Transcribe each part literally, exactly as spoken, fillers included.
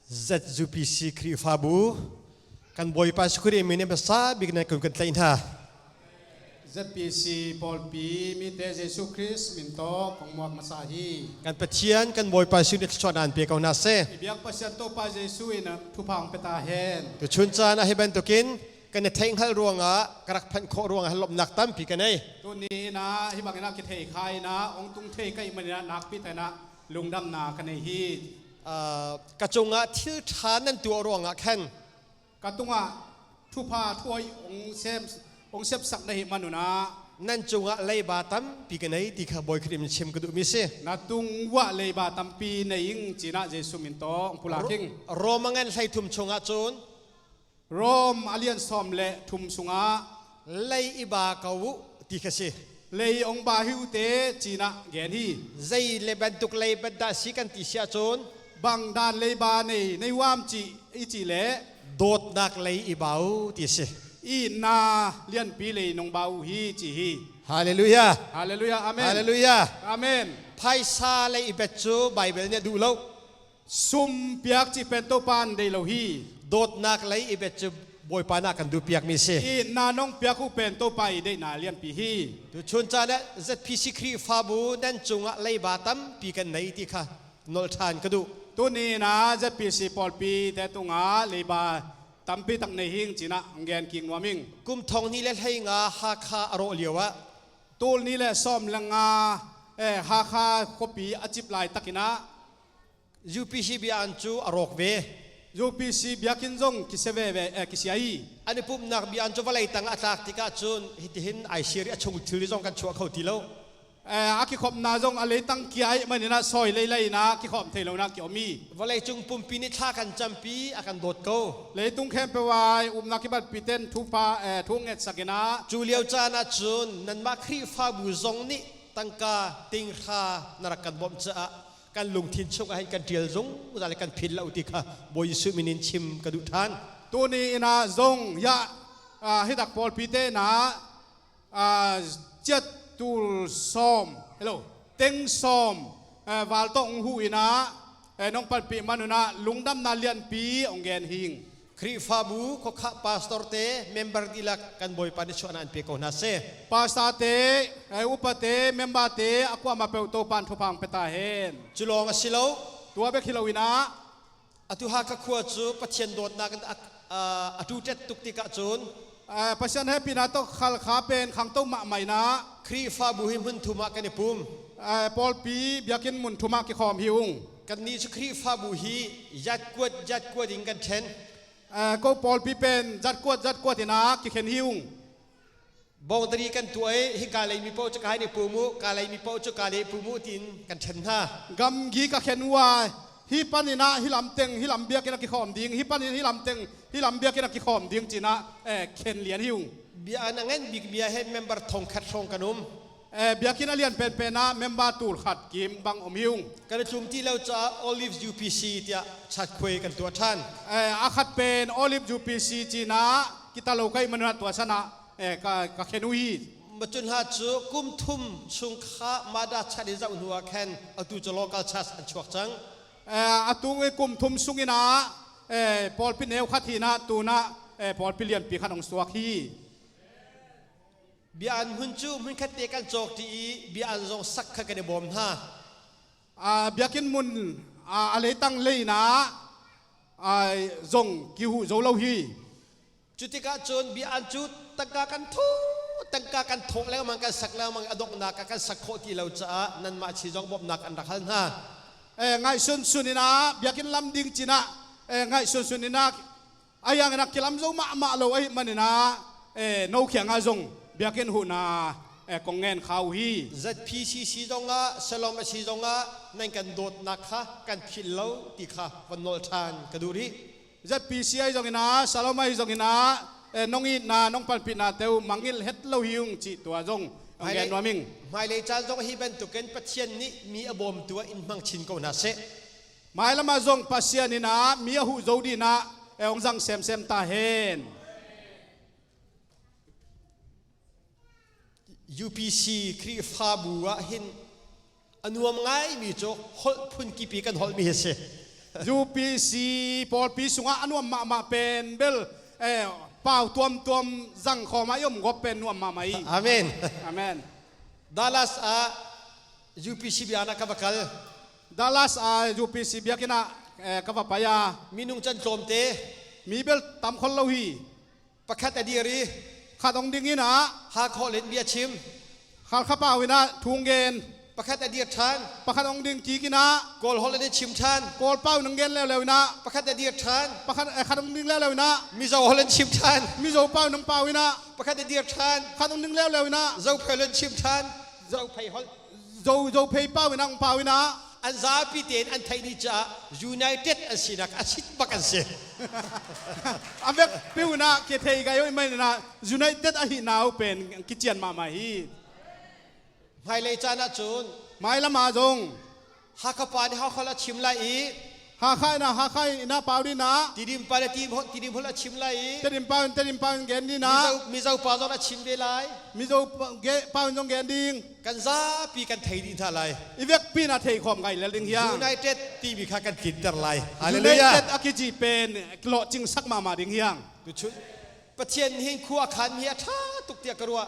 Z U P C Khrihfabu, kan Bawipa Jesuh Khrih min in a masa bik na kun kan tlaih hna. Z P C pawlpi mite Jesuh Khrih min tawh kong muak masa hi. Kan Pathian, kan Bawipa Jesuh in thluachuahna an pe ko hna seh. I biak Pasian Topa Jesuh in thupha hong pe ta hen. Tuchun caan ah hi bantukin kan i theihnghalh ruangah, ka rak phanh khawh ruangah lawmhnak tampi ka nei. Tuni in ah hih bangin ah kithei kha in ah hong tung thei ka hih manin ah nakpi takin ah lungdamna ka nei hi. Aa, ka cungah thil ṭha nan tuah ruangah khan, ka tungah thupha thuai hong sem, hong sepsak na hih manun ah, nan cungah leiba tampi ka nei ti kha Bawi Khrih min chim ka duhmi si. Na tung uah leiba tampi nei ing ci-in ah Jesuh min tawh hong pulak ing. Ro-, Rom a ngan hleithum chungah cun, Rom a lian sawm le thum sungah, lei i ba ko uh ti kha si. Lei hong ba hi uh teh ci-in ah gen hi. Zei le bantuk lei ban dah si kan ti si ahcun, bang dan leiba nei, nei uam cih i cih leh, dawtnak lei i ba uh ti si. Itna lianpi lei nong ba uh hi ci hi. Hallelujah. Hallelujah. Amen. Hallelujah. Amen. Phaisa lei i bet cu Baibal nih a duh lo. Sum piak cih pen Topa in deih lo hi. Dawtnak lei i bet cu Bawipa in a kan duh piakmi si. Itna nong piak uh pen Topa i deihna lianpi hi. Tuchun caan ah Z P C Khrihfabu nan cungah leiba tampi kan nei ti kha nolh ṭhan ka duh. Tuni in ah Z P C pawlpi te tungah leiba tampi tak nei hi ing ci-in ah hong gen kik nuam ing. Kum thong hnih le hleinga Hakha a rawh lio ah, tul nih le sawm le nga, eh, Hakha khuapi a cip laitak in ah, U P C biakinn cu a rawk ve. U P C biakinn zong kisia veve, eh, kisia hi. An i pumhnak biakinn cu vawlei tangah a tlak tikah cun hitihin ai sir i a chung thil zong kan chuah kho ti lo. Eh, a kikhopna zong a leitang kia ahih manin ah sawi leilei in ah kikhawm thei lo in ah kiom hi. Vawleicung pumpi nih thla kan campi, a kan dawt ko. Leitung khempeuh ah i upna kibatpih ten thupha, eh, thu ngetsak in ah. Cu lio caan ah cun nanmah Khrihfabu zong nih tangka tinghra na rak kan bawmh caah kan lungthin chungah hin kan ṭial zungzal le kan philh lo ti kha Bawi Jesuh min in chim ka duh ṭhan. Tuni in ah zong hiah, ah, hi tak pawlpi te in ah, ah, ciat tul sawm, hello, teng sawm, eh, val tawh hong huh in ah, eh, nong panpih manun ah lungdamna lianpi hong gen hi ing. Khrihfabu, khuakhah pastor te, member dihlak kan Bawipa nih thluachuahna an pe ko hna seh. Pastor te, eh, upa te, member te, a kuamah peuh Topa in thupha hong pe ta hen. Cu lawng a si lo. Tua bek hi lo in ah, atu Hakha khua cu Pathian dawtnak in a, a, a ṭuṭet tuk tikah cun, eh, Pasian hehpihna tawh Hakha pen khangto mahmah in ah, Khrihfabu hi hmun thum ah kan i pum. Eh, pawlpi biakinn mun thum ah kikhawm hi ung. Kannih cu Khrihfabu hi zatkuat zatkuat in kan ṭhen. Eh, ko pawlpi pen zatkuat zatkuat in ah kikhen hi ung. Boundary kan tuah i, hi Kalay mi paoh cu Kalay i pum uh, Kalay mi paoh cu Kalay i pum uh tiin kan ṭhen hna. Gamgi ka khen uh a, hi panin ah hi lam teng hi lam biakinn a kikhawm ding, hi panin hi lam teng hi lam biakinn a kikhawm ding ci-in ah, eh, khen lian hi ung. Biakinn a ngan bikmi ah hin member thongkhat hrawng kan um. Eh, biakinn a lian penpen ah member tul khat kim bang om hi ung. Kan i tlum ti lo caah Olives U P C tiah chatkhuai kan tuah ṭhan. Eh, a khat pen Olives U P C ci-in ah kita lo ka hih manun ah tua san ah, eh, ka, ka khen uh hi. Macun hla cu kum thum chung kha mada chat i zoh hnu ah khan atu cu local church an chuak cang. Eh, atu i kum thum sungin ah, eh, pawlpi neu khat hi in ah tu-in ah, eh, pawlpi lianpi khat hong suak hi. Biakinn hmun cu hmunkhat te kan cawk ṭi i, biakinn zong sak kha kan i bawm hna. Ah, biakinn mun, ah, a leitang lei in ah, ah, zong kihuh zo lo hi. Cutikah cun biakinn cu tangka kan thawh, tangka kan thawh lengmang, kan sak lengmang, a donghnak ah kan sak khawh ti lo caah nanmah chih zong bawmhnak an rak hal hna. Eh, ngaihsunsun in ah biakinn lam ding ci-in ah, eh, ngaihsunsun in ah, a hiang in a kilam zo mahmah lo ahih manin ah, eh, no kiangah zong biakinn huhna, eh, kong ngen kha uh hi. Z P C C zongah, Shalom a si zongah, nan kan dawtnak kha kan philh lo ti kha van nolh ṭhan ka duh rih. Z P C ahi zongin ah, Shalom ahi zongin ah, eh, nong itna, nong panpihna te uh mangngilh het lo hi ung cih tua zong hong gen nuam ing. Hmailei caan zong ahi bantukin Pathian nih mi a bawmtu ah in hmang chin ko hna seh. Hmailam ah zong Pasian in ah mi a huh zo ding ah, eh, hong zang semsem ta hen. U P C Khrihfabu ah hin a nuam ngaimi cu holh phun kip i kan holhmi hi a si. U P C pawlpi sungah a nuam mahmah pen bel, eh, pau tuamtuam zangkhawm ah i om gawp pen nuam mahmah hi. Amen. Amen. Dallas ah U P C biakinn ah ka va kal. Dallas ah U P C biakinn ah, eh, ka va pai a. Minung can tlawmte. Mi bel tam khol lo hi. Pakhat a dir hi. Khat hong ding in ah. Hakha hawlin bia chim. Halkha pau in ah thu hong gen. Pakhat a dir than. Pakhat hong ding kik in ah. Kawl hawlin chim than. Kawl pau in hong gen leuleu in ah. Pakhat a dir than. Pakhat, eh, khat hong ding leuleu in ah. Mizo hawlin chim than. Mizo pau in hong pau in ah. Pakhat a dir than. Khat hong ding leuleu in ah. Zophei hawlin chim than. Zophei hawl. Zo, Zophei pau in ah hong pau in ah. An zapi ten an theih ni ca United an sinak a sit bak an si. A vekpi un ah kithei gai uh i mai in ah United ahihna uh pen kician mahmah hi. Hmailei can ah cun. Hmailam ah zong. Hakha pa nih Hakha a chim lai i. Hakha in ah Hakha in ah pau ding in ah. Tidim pa nih Tidim hawl, Tidim hawl a chim lai i. Tidim pau in, Tidim pau in gen ding in ah. Mizo, Mizo pa zong a chim ve lai. Mizo pa, ge-, pau in zong gen ding. Kan zapi kan thei ding ta lai. I vekpi in ah thei khawm gai lel ding hiang. United timi kha kan kinter lai. Hallelujah. United a kici pen lawhcingsak mahmah ding hiang. Tuchun Pathian hin khua a khan mi a ṭha tuk tiah ka ruah.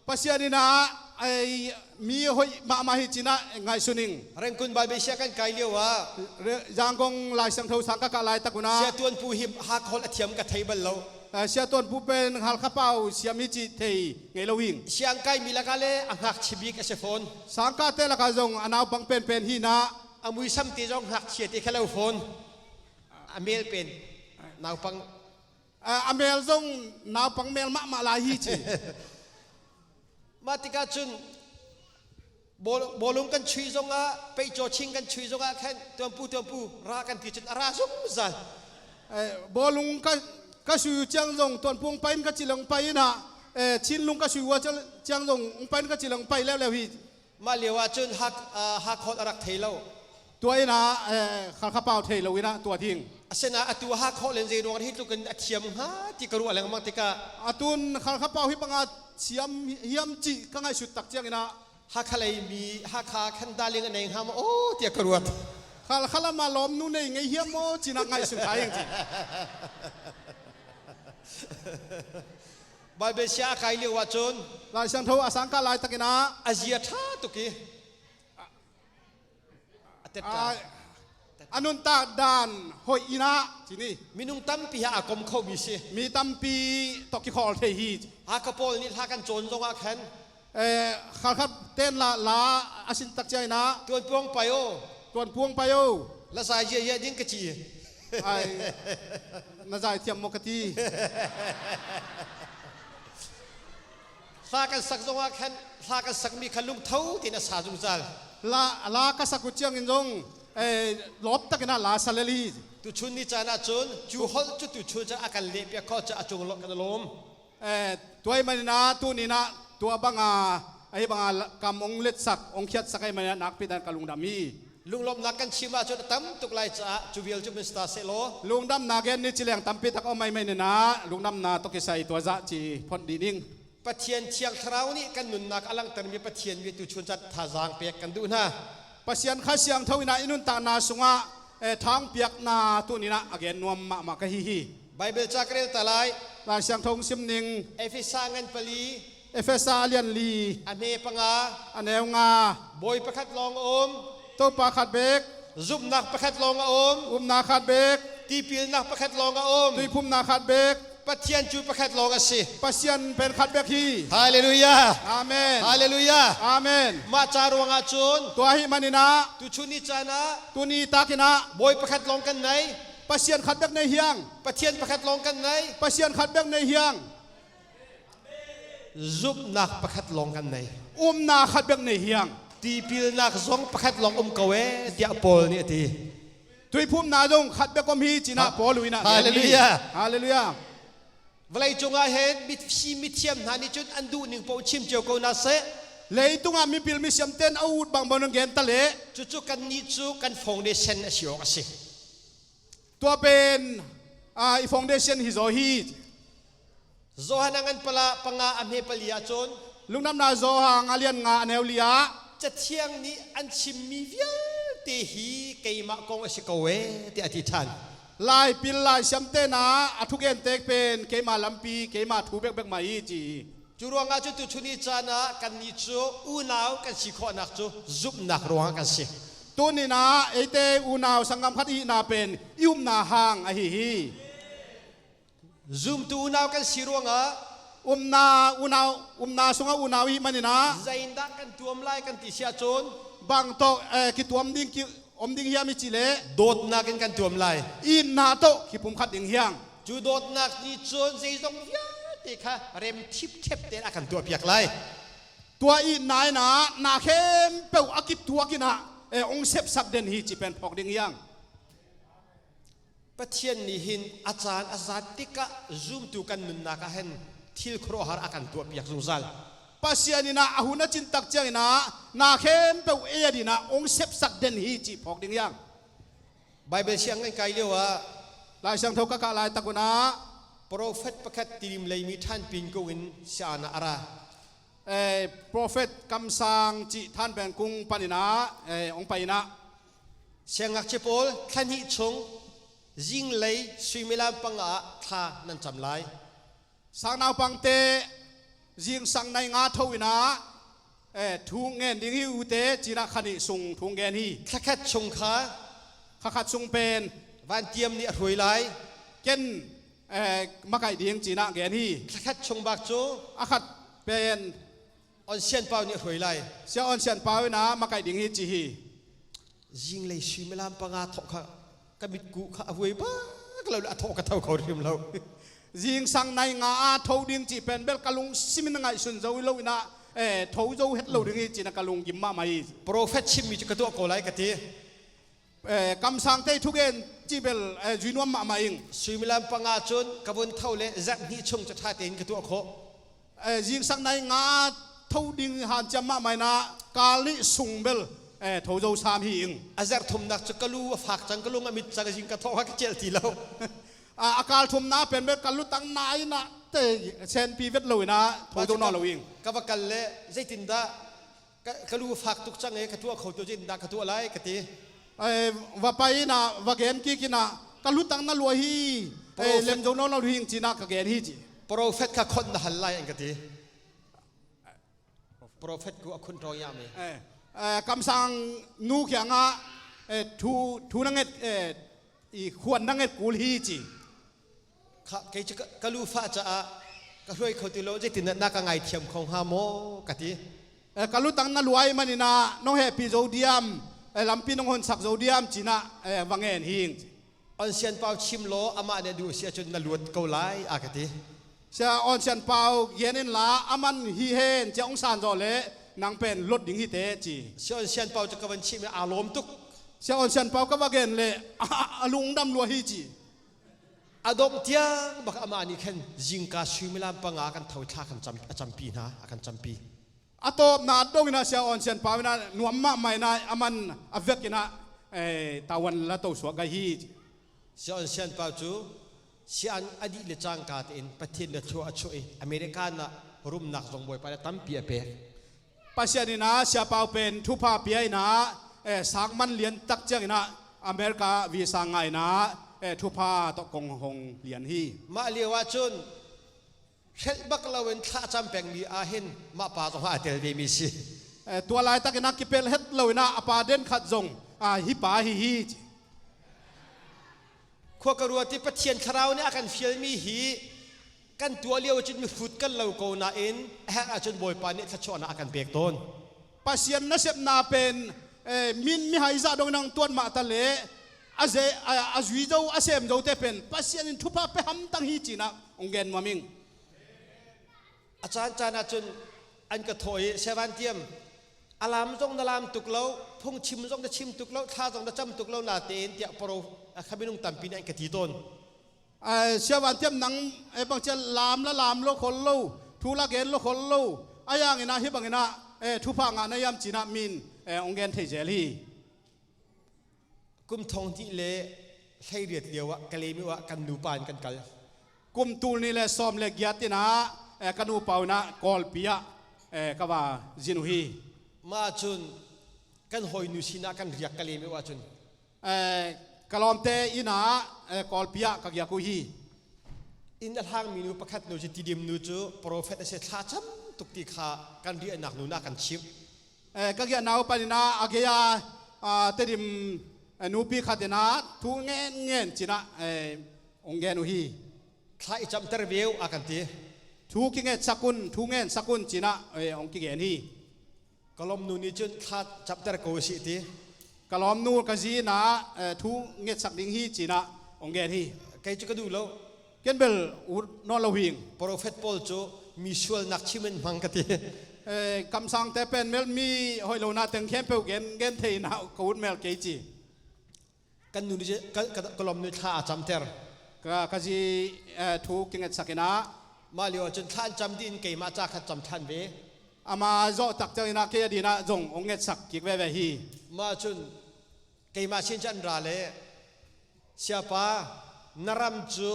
Pasian in ah, ei, mi hoih mahmah hi ci-in ah ngaihsun ing. Rengkun Bible sia kan kai lio ah. Re-, Zangkong Lai Siangtho sang ka kah laitak un ah. Sia Tuanpu hi Hakha hawl a thiam ka thei bal lo. Ah, Sia Tuanpu pen Hakha pau siam hi cih thei ngei lo hing. Siangkai mi lakah le a ngakchia bik a si fawn. Sangkahte lakah zong a naupang penpen hi in ah. A muisamte zong ngakchiate kha lo fawn. A mel pen naupang. Ah, a mel zong naupang mel mahmah lai hi ci. Mah tikah cun bawl-, bawlung kan chuih zongah, peihcaw ching kan chuih zongah khan, Tuanpu, Tuanpu, ra kan ti cun a ra zungzal. Eh, bawlung ka, ka sui uh ciang zong, Tuanpu hong pai in ka ci le hong pai in ah, eh, chinlung ka sui uh ciang, ciang zong, hong pai in ka ci le hong pai leuleu hi. Mah lio ah cun Hak-, ah, Hakha hawl a rak thei lo. Tua in ah, eh, Hakha pau thei lo in ah tua ding. Asinain atu Hakha hawl in zei ruang hi tlukin a thiam hnga ti ka ruah lengmang tikah. Atun Hakha pau hi bangah siam hiam cih ka ngaihsut tak ciangin ah. Hakha lei mi, Hakha khan darling a nei hnga maw aw tiah ka ruat. Hakha lamah lawmnu nei ngei hiam maw ci-in ah ngaihsun kha ing ci. Bible sia a kai lio ah cun. Lai Siangtho a sangkah laitakin ah. A zia ṭha tuk i. A tet a, a nuntak dan hoih in ah ci ni. Minung tampi ah a kom khomi si. Mi tampi tawh kikhawl thei hi. Hakha pawl nih hla kan cawn zongah khan. Eh, khalkhat ten la, la a sin tak ciangin ah. Tuanpu hong pai o. Tuanpu hong pai o. La zai ziahziah ding ka ci. Ai, na zai thiam maw ka ti. Hla kan sak zongah khan, hla kan sakmi kha lungtho tein a sa zungzal. La, la ka sak uh ciangin zong, eh, lawp takin ah la sa lel hi. Tuchun ni caan ah cun, cu holh cu tuchun caan a kan lehpiak khawh caah a cung lawh kan lawm. Eh, tua ahih manin ah, tuni in ah, tua banga, ahi banga la-, kam hong letsak, hong khiatsak ahih manin ah, nakpi dan ka lungdam hi. Lunglawmhnak kan chim ahcun a tam tuk lai caah cu vial cu min sita seh law. Lungdamna gen ni ci leng tampi tak a om ahih manin ah, lungdamna tawh kisai tua zah ci phon dih ning. Pathian Thiang Thlarau nih kan nunnak a langhtermi Pathian mi tuchun caan thazaang pek kan duh hna. Pasian Kha Siangtho in ah i nuntakna sungah, eh, thazaang piakna tuni in ah a gen nuam mahmah ka hi hi. Bible ca ka rel ta lai. Lai Siangtho hong sim ning. Efesa ngan pali. Efesa a lian li. A hme panga. A neu nga. Bawi pakhat lawng a um. Topa khat bek. Zumhnak pakhat lawng a um. Upna khat bek. Tipilnak pakhat lawng a um. Tuiphumna khat bek. Pathian cu pakhat lawng a si. Pasian pen khat bek hi. Hallelujah. Amen. Hallelujah. Amen. Mah ca ruangah cun. Tua ahih manin ah. Tuchun ni caan ah. Tuni takin ah. Bawi pakhat lawng kan nei. Pasian khat bek nei hiang. Pathian pakhat lawng kan nei. Pasian khat bek nei hiang. Zumhnak pakhat lawng kan nei. Upna khat bek nei hiang. Tipilnak zong pakhat lawng um ko e, tiah Paul nih a ti. Tuiphumna zong khat bek om hi, ci-in ah Paul in ah gen hi. Hallelujah. Hallelujah. Vawleicung ah hin mi, mithiam hna nih cun an duh ning paoh chim cio ko hna seh. Leitungah mipil misiam ten a ut bangbang nan gen ta leh. Cucu kannih cu kan foundation a si awk a si. Tua pen, aa, i foundation hi zaw hi. Johan a ngan pala, panga a hme pali ahcun. Lungdamna Johan a lian nga a neu li ah. Cathiang nih an chimmi vialte Te hi keimah kong a si ko e, tiah a ti than. Laipil laisiam tenah a thugentek pen keimah lampi, keimah thu bekbek mah hi ci hi. Cu ruangah cun tuchun i caan ah kannih cu unau kan si khawhnak cu zumhnak ruangah kan si. Tuninah eite unau sanggam khat i hihna pen i upna hang ahi hi. Zumtu unau kan si ruangah umna unau, umna sungah unau i hih maninah zeitindah kan tuam lai kan ti si ahcun bang tawh, eh, kituam ding ki, om ding hiam i cih leh dawtnak in kan tuam lai. Itna tawh kipumkhat ding hiang. Cu dawtnak nih cun zeizong vialte kha rem thipthep tein a kan tuahpiak lai. Tua itna inah na khempeuh a kituak inah, eh, hong sepsak den hi cih pen phawk ding hiang. Pathian nih hin a caan a zat tikah zumtu kan nunnak ah hin thil khuaruahhar a kan tuahpiak zungzal. Pasian inah a hun a cintak cianginah na khempeuh ei a dinah hong sepsak den hi cih phawk ding hiang. Baibal siang kan kai lio ah Lai Siangtho ka kah laitak unah profet pakhat Tilim leimi thanpin ko in siaanah a ra. Eh, profet kamsang cih thanpeng kung paninah, eh, hong pai inah. Siangngakchia pawl, thla hnih chung zinglei suimilam panga ah thla nan cam lai. Sangnaupangte zingsang nai nga tho inah, eh, thu ngen ding hi ute, cinah kha nih sung thu ngen hi. Thlakhat chung kha kha khat sung pen vantiam nih a hruai lai. Ken, eh, makaih ding cinah gen hi. Thlakhat chung bak cu a khat pen On Sian Pau nih a hruai lai. Sia On Sian Pau inah makaih ding hi ci hi. Zinglei suimilam panga thawh kha ka mitkuh kha a huai bak lo le a thawh ka tho kho hrim lo. Zingsang nai nga a tho ding cih pen bel ka lungsim in a ngaihsun zo lo inah, eh, tho zo het lo ding hi cinah ka lunggim mahmah hi. Profet chimmi cu ka tuah ko lai ka ti. Eh, kamsangte thugen cih bel, eh, zui nuam mahmah ing. Suimilam panga cun ka vun tho le zarh hnih chung cu ṭha tein ka tuah khawh. Eh, zingsang nai nga tho ding hanciam mahmah inah kal nih sung bel, eh, tho zo sam hi ing. A zarh thumnak cu ka lu a fak cang, ka lung a mit cang, zing ka thawh kha ka celh ti lo. Ah, a kal thumna pen bel ka lutang na inah te senpi vet lo inah tho zo nawn lo ing. Ka va kal le zeitindah ka, ka lu fak tuk cang e, ka tuah kho tu cin dah ka tuah lai ka ti. Eh, va pai inah va gen kik inah ka lutang na luai hi. Eh, profet lem zo nawn lo hi ing cinah ka gen hi ci. Profet kha khon na hal lai an ka ti. Profet ku a khun ṭawng iah me. Eh, eh, kamsang nu kiangah, eh, thu, thu na nget, eh, i khuan na nget kul hi ci. Kha, kei cu ka, ka lu fah caah ka hruai kho ti lo, zeitindah na ka ngaithiam kho hnga maw ka ti. Eh, ka lutang na luai maninah nong hehpih zo diam, eh, lampi nong honsak zo diam cinah, eh, va ngen hi ing. On Sian Pau chim law, amah nih a duh a si ahcun na luat ko lai a ka ti. Sia On Sian Pau gen inla, aman hi hen cia hong san zawh le nang pen lot ding hi te ci. Sia On Sian Pau cu ka van chim i aa lawm tuk. Sia On Sian Pau ka va gen le a, a lungdam lua hi ci. A dongh tiang bak amah nih khan zingka suimilam panga kan tho i thla kan cam, a campi hna, a kan campi. A tawpna dong inah Sia On Sian Pau inah nuam mahmah inah aman a vek inah, eh, tawan la to suak gai hi. Sia On Sian Pau cu sian a dih le cangka tein Pathian le thluah a chuah i America nah rumnak zong Bawipa le tampi a pek. Pasian inah Sia Pau pen thupha pia inah, eh, sakman lian tak ciang inah America visa ngah inah, eh, thupha tawh kong hong lian hi. Mah lio ahcun hrelh bak loin thla a cam pengmi ah hin mah pa zong a tel vemi si. Eh, tua laitakin a kipelh het loin ah a pa den khat zong, ah, hi pa hi hi ci. Khua ka ruat i Pathian Thlarau nih a kan fialmi hi kan tuah lio cun mihrut kan lo ko nain a herh ahcun Bawipa nih thluachuahnak a kan pek tawn. Pasian nasepna pen, eh, min mihai zah dong in hong tuat mah ta leh a ze-, a, a zui zo, a sem zo te pen Pasian in thupha pe hamtang hi cinah hong gen nuam ing. A caan caan ahcun an ka thawh i, Sia Van Tiam, a lam zong na lam tuk lo, phungchim zong na chim tuk lo, thla zong na cam tuk lo, na tein tiah paro a kha minung tampi nih an ka ti tawn. Ai, Sia Van Tiam, nang, eh, bangcia lam la lam lo khol lo, thu la gen lo khol lo, a yang inah hi bang inah, eh, thupha ngah na hiam cinah min, eh, hong gen thei zel hi. Kum thong hnih le hleiriat lio ah Kalaymyo ah kan nupa in kan kal. Kum tul nih le sawm le giat inah, eh, ka nupa inah Kawlpi ah, eh, ka va zin uh hi. Mah cun Kan hawi nu sinah kan riak ka lem uh ahcun. Eh, ka lawmte innah, eh, Kawlpi ah ka giak uh hi. Inn a hlangmi nu pakhat nu cu Tidim nu cu profet a si, thlacam tuk ti kha kan riahnak nunah kan chimh. Eh, ka giahnak uh paninah a gei-a, ah, Tedim, eh, nupi khat innah thu ngen ngen cinah, eh, hong gen uh hi. Thla i camter ve uh a kan ti. Thu kingetsak un, thu ngensak un cinah, eh, hong kigen hi. Ka lawmnu nih cun thla camter ko a si ti. Ka lawmnu ka zi innah, eh, thu ngetsak ding hi cinah hong gen hi. Kei cu ka duh lo. Ken bel ut nawn lo hing. Profet pawl cu mi sualnak chim in hmang ka ti. Eh, kamsangte pen mel mi hoih lonak teng khempeuh gen, gen thei inah ka ut mel kei ci. Kan nu nih, ka, ka, ka lawmnu thla a camter. Ka, ka zi, eh, thu kingetsak inah. Mah lio ahcun thla an cam dih in keimah ca khat cam thlan ve. Ama zawh tak cianginah kei a dinah zong hong ngetsak kik veve hi. Mah cun keimah sin cu an ra le, Siapa, na ram cu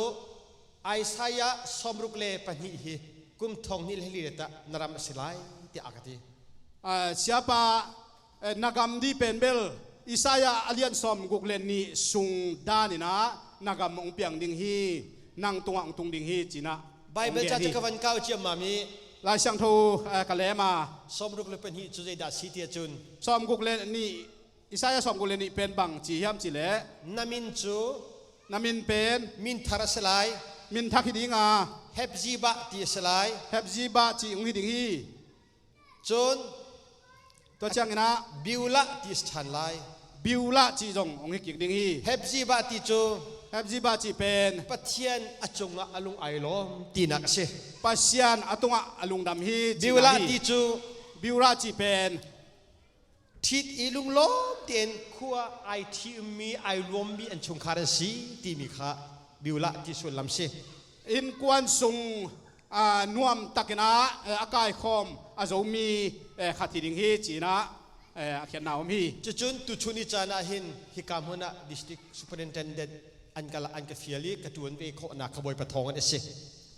Isaiah sawmruk le pahnih hi, kum thong hnih le hli le tah na ram a si lai, tiah a ka ti. Ah, Siapa, eh, na gam dih pen bel Isaiah a lian sawmguk le nih sung dan inah na gam hong piang ding hi, nang tungah hong tung ding hi, cinah Baibal hong gen ca hi. Ka van kau ciammam i Lai Siangtho, eh, ka lem a. Sawmruk le pahnih cu zeidah si tiah cun? Sawmguk le nih, Isaiah sawmguk le nih pen bang ci hiam cih leh, na min cu, na min pen, min thar a si lai. Min thar hi ding a. Hepzibah ti a si lai. Hepzibah cih hong hi ding hi. Cun tua cianginah Beulah ti a si ṭhan lai. Beulah cih zong hong hi kik ding hi. Hepzibah ti cu Hepzibah cih pen Pathian a cungah a lung aa lawm tinak a si. Pasian a tungah a lungdam hi, cihna Beulah hi. Ti cu Beulah cih pen ṭhit i lunglawm tein khua aa ṭhitmi, aa luammi an chungkhar an si timi kha Beulah ti sullam si. Innkuan sung, aa, nuam takinah, eh, a kaikhawm a zomi, eh, khat hi ding hi, cinah, eh, a khiatna om hi. Cucun tuchun i caan ah hin hika hmun ah district superintendent an ka la, an ka fial i ka ṭuan ve khawhnak kha Bawipa thawng an a si.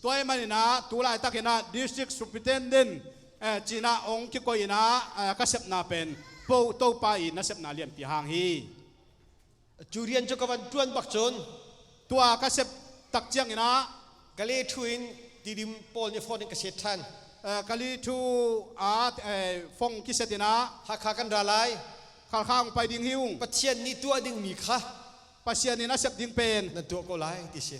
Tua ahih maninah tu laitakinah district superintendent, eh, cinah hong kikoih inah, eh, ka sepna pen po Topa i na sepna lianpi hang hi. Cu rian cu ka van ṭuan bak cun tua ka sep tak cianginah ka le ṭhu in Tidim pawl nih phone in ka set ṭhan. Eh, ka le ṭhu ah, eh, phone kiset inah Hakha kan ra lai. Khalkha hong pai ding hi ung. Pathian nih tuah dingmi kha Pasian in a sep ding pen nan tuah ko lai ti si.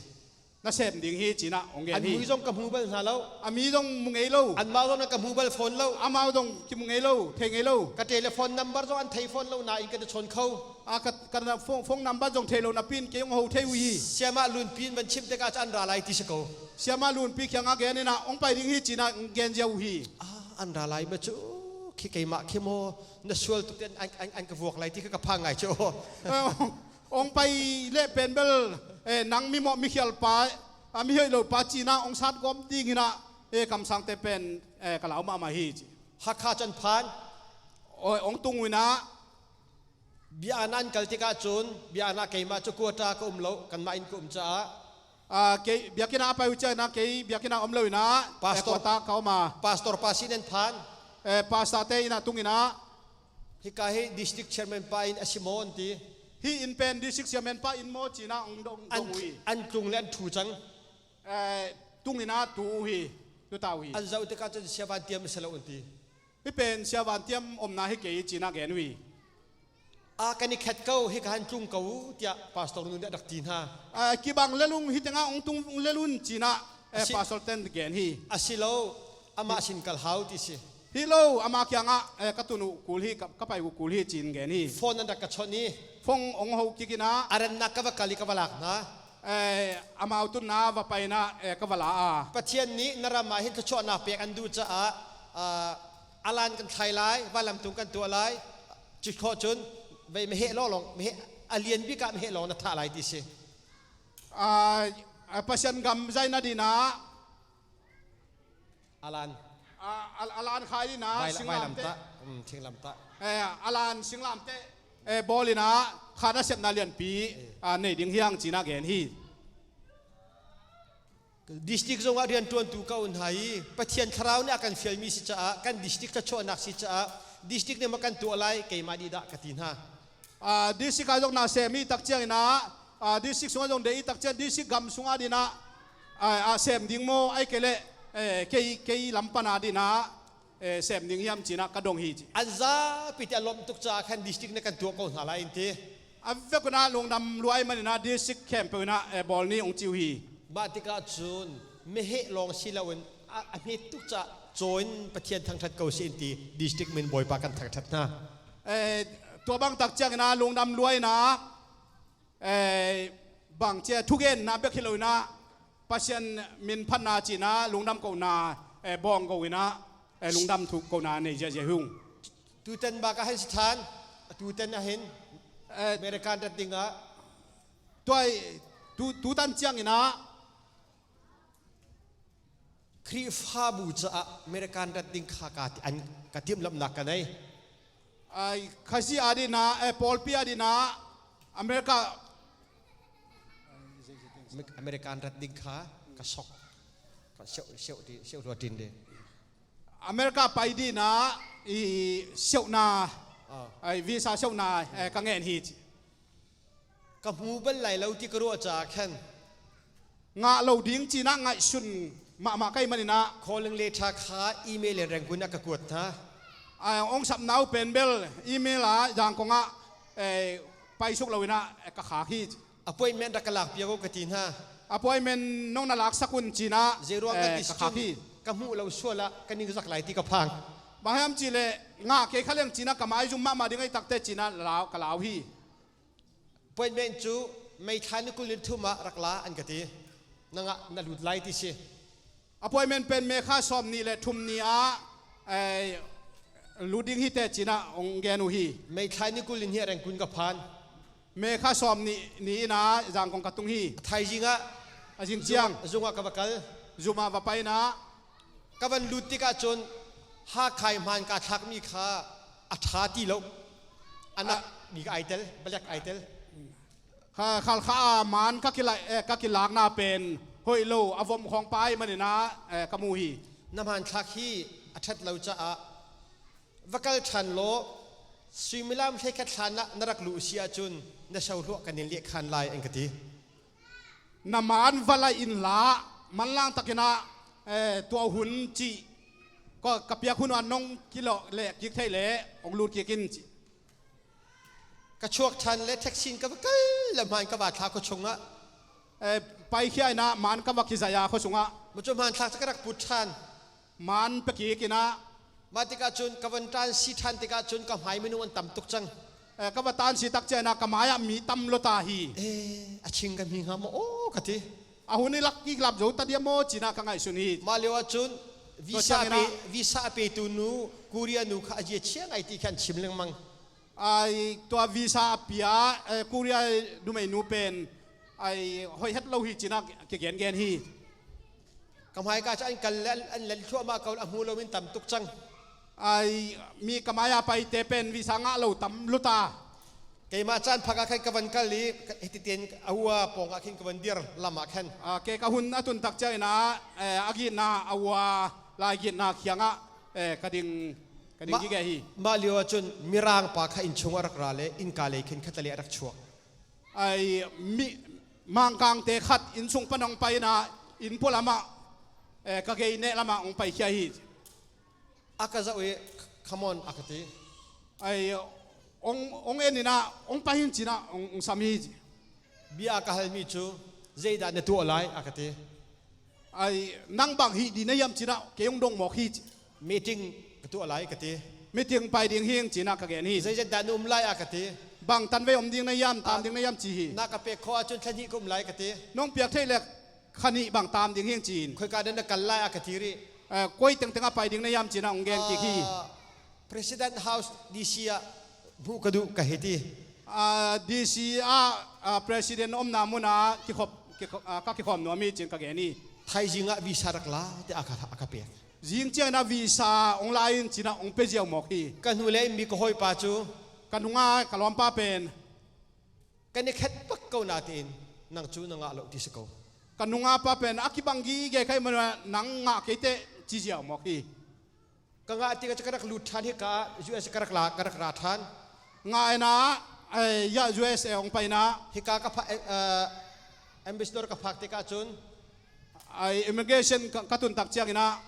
Na sem ding hi, cinah hong gen hi. An mui zong ka hmu bal hna lo. A mi zong mu ngei lo. Anmau zong na ka hmu bal fawn lo. Amau zong kimu ngei lo, thei ngei lo. Ka telephone number zong an thei fawn lo nain ka na chawn kho. A ka, ka na phone, phone number zong thei lo napi in kei hong ho thei uh hi. Siamah Lunpi in van chimh tikah cu an ra lai ti si ko. Siamah Lunpi kiangah gen inah hong pai ding hi, cinah hong gen zia uh hi. Ah, an ra lai ma cu khi keimah khi maw na sual tuk te an, an, an ka vuak lai ti kha ka phang ngai cu. Hong pai leh pen bel, eh, nang mimawh mikhial pa, a mihoih lo pa cinah hong sat gawp ding hinah, eh, kamsangte pen, eh, ka lau mahmah hi ci. Hakha can phan. Oi, hong tung uh inah. Biakinn ah an kal tikah cun, biakinn ah keimah cu quarter ka um lo, kanmah inn ka um caah. Ah, kei biakinn ah a pai uh cianah kei biakinn ah om lo inah, eh, Pastor, quarter ka om a. Pastor pa sin an phan. Eh, pastor te inn ah tung inah. Hika hi district chairman pa inn a si maw an ti. Hih inn pen district chairman pa inn maw cinah hong dong, an, dong uh hi. An tlung le an ṭhu cang. Eh, tung inah tu uh hi, tu ta uh hi. An zoh tikah cun Sia Van Tiam a si lo an ti. Hih pen Sia Van Tiam omna hi kei cinah gen uh hi. A kan i khat ko, hika han tlung ko uh, tiah pastor nu nih a rak ti hna. Ah, kibang lel ung, hih tengah hong tung lel un cinah, eh, a si, pastor ten gen hi. A si lo, amah sin kal hau ti si. Hi lo, ama kiangah, eh, ka tun uh kul hi, ka, ka pai uh kul hi, cin gen hi. Phone an rak ka chawnh i. Phone hong ho kik inah. A rannak ka va kal i ka va lak hna. Eh, amau tunna va pai inah, eh, ka va la a. Pathian nih na ram ah hin thluachuahnak pek an duh caah, ah, a lan kan thlai lai, vanlamtung kan tuah lai. Cuih khawh cun vei meheh lawng, meheh a lian bik ah meheh lawng na thah lai ti si. Ah, ah, Pasian gam zaih nadinah A lan. A, a, a lan khai inah, vai, singlamteh. Vailamtah, um, thinglamtah. Eh, a lan singlamteh, eh, bawl inah kha nasepna lianpi, eh, ah, nei ding hi hang cinah gen hi. District zongah rianṭuantu ka um hna i Pathian Thlarau nih a kan fialmi si caah, kan district thluachuahnak si caah, District ni mah kan tuah lai, keimah dih dah ka ti hna. Ah, district ah zong na sem i tak ciangin ah, ah, district sungah zong deih i tak ciang district gam sungah dih nah, ah, ah, sem ding maw, ai kei leh, eh, kei, kei lam pan ah dih nah, eh, sem ding hiam ci nah ka dong hi ci. An zapi te a lawmh tuk caah khan district na kan tuah ko hna lai in ti. A vek un ah lungdam luai manin ah district khempeuh in ah, eh, bawl ni ong ci uh hi. Mah tikah cun meheh lawng si loin a, a hmet tuk caah caw in Pathian thangṭhat ko seh in ti district min Bawipa kan thangṭhat hna. Eh, tua bang tak ciangin ah lungdam luai in ah, eh, bang cia thugenna bek hi lo in ah Pasian min phatna ci nah lungdam kohna, eh, bawng ko in ah, eh, lungdam thu kohna nei ziahziah hi ung. Tutan bak ah hin si than, a tutan ah hin, eh, American rat dingah. Tuai, tu, tutan ciangin ah Khrihfabu caah American rat ding kha ka ti, an, ka timhlamhnak ka nei. Ai, Khazih ah dih nah, eh, pawlpi ah dih nah, America. American rat ding kha ka sok. Ka siauh, siauh ti, siauh hlua tin de. America pai dih nah, i siauhna, ah, ai, visa siauhna, eh, ka ngen hi ci. Ka hmu bal lai lo ti ka ruah caah khan. Ngah lo ding ci nah ngaihsun mahmah ka hih manin ah. Calling letter kha email in Rangoon ah ka kuat hna. Ah, ong sapna uh pen bel email ah Zangkong ah, eh, paisuk lo in ah, eh, ka khak hi. Appointment rak ka lakpia ko ka ti hna. Appointment nong na laksak un ci nah, zeiruang ka, eh, ti si ka khak cun hi. Ka hmuh lo sual ah ka ningzak lai ti ka phang. Bang hiam cih leh ngah kei kha leng ci nah ka maizum mahmah ding ahi takte ci nah lau, ka lau hi. Appointment cu May thla ni kul ni thum ah rak la an ka ti. Na ngah na lut lai ti si. Appointment pen May kha sawm nih le thum ni ah, eh, lut ding hi te ci nah ong gen uh hi. May thla ni kul ni hnih ah Rangoon ka phan. May kha sawm nih ni in ah Zangkong ka tung hi. Thaizing ah. A zing ciang. Zung, zung ah ka va kal. Zum ah va pai in ah. Ka van lut tikah cun Hakha i hmaan ka thlakmi kha a ṭha ti lo. A nak mi ka ai tel, balek ai tel. Kha, Khalkha ah hmaan ka kilai, eh, ka kilakna pen hoih lo, a vom khawng pai manin ah, eh, ka mu hi. Na hmaan thlak hi a ṭhat lo caah va kal ṭhan law, suimilam hleikhat hlan ah na rak luh si ahcun na sohluah kan in liah khan lai an ka ti. Na maan va laih in la, manlang takin ah, eh, tuah hun cih, ka, ka piak hun ah nong kilawh leh kik theih leh ong lut kik in cih. Ka chuak ṭhan le taxi in ka va kal le hmaan ka va thla khuachung ah. Eh, paikhia in ah hmaan ka va kizaih a khuachung ah. Macu hmaan thlak ca ka rak put ṭhan. Hmaan pia kik in ah. Mah tikah cun ka van ṭan si ṭhan tikah cun ka hmai minung an tam tuk cang. Eh, ka va ṭan si tak ciangin ah ka mai ah mi tam lua ta hi. Eh, a ching ka mi hnga maw aw ka ti. A hun i lak i lam zo ta diam maw ci nah ka ngaihsun hi. Mah lio ahcun visa a pe, visa a petu nu, Korea nu kha a zia chia ngai ti kha an chim lengmang. Ai, tua visa a pia, eh, Korea numeinu pen, ai, hoih het lo hi ci nah kigengen hi. Ka hmai ka ca an kal le an, an lel thluahmah ko le a hmu lo min tam tuk cang. Ai, mi ka mai-a paite pen visa ngah lo tam luta. Keimah caan phak ah khan ka van kal i, ka, hiti tein a hua pawngah khin ka van dir lamah khan. Ah, kei ka hun a tun tak ciangin ah, eh, a gitna, a hua lai gitna khiangah, eh, ka ding, ka ding gige hi. Mah lio ahcun Mirang pa kha inn chungah rak ra le innka lei khin khatlei a rak chuak. Ai, mi, Mangkangte khat inn sung pan hong pai in ah, inn pualam ah, eh, ka gei neh lamah hong paikhia hi. A ka zoh i, "Come on," a ka ti. Ai, hong, hong en in ah, "Hong pai in," ci nah, hong, hong sam hi. Bia a ka halmi cu, "Zeidah na tuah lai?" a ka ti. Ai, "Nang bang hih dih na hiam?" ci nah, "Kei hong dong mawk hi," ci. "Meeting ka tuah lai," ka ti. "Meeting pai ding hing," ci nah ka gen hi. "Zeizat dah na um lai?" a ka ti. "Bang tanvei om ding na hiam, tam ding na hiam?" ci hi. "Na ka pek khawh ahcun thla hnih ka um lai," ka ti. "Nong piak theih le kha hnih bang tam ding hing," ci-in. "Khoika dah na kal lai?" a ka ti rih. "Eh, koi tengteng ah pai ding na hiam?" ci nah hong gen kik hi. Ah, President House D C ah hmuh ka duh ka hi ti. Ah, D C ah, ah, President omna mun ah kikhop, kikhop, ah, ka kikhawm nuam hi ci-in ka gen hi. Thaizing ah visa rak la tiah a ka, a ka pek. Zing ciangin ah visa hong la in ci nah hong pe ziau mawk hi. Ka hnu le mi ka hawipa cu. Ka hnungah ka lawmpa pen. Kan i khet bak ko natein nang cu na ngah lo ti si ko. Ka nungapa pen a kibang gige kha i hmanah nang ngah kei teh ci ziau mawk hi. Ka ngah tikah cu ka rak lut ṭhan, hika U S ka rak la, ka rak ra ṭhan. Ngah inah, eh, ya U S a hong pai inah. Hika ka pha-, eh, eh, ambassador ka phak tikah cun. Ai immigration ka, ka tun tak ciang inah.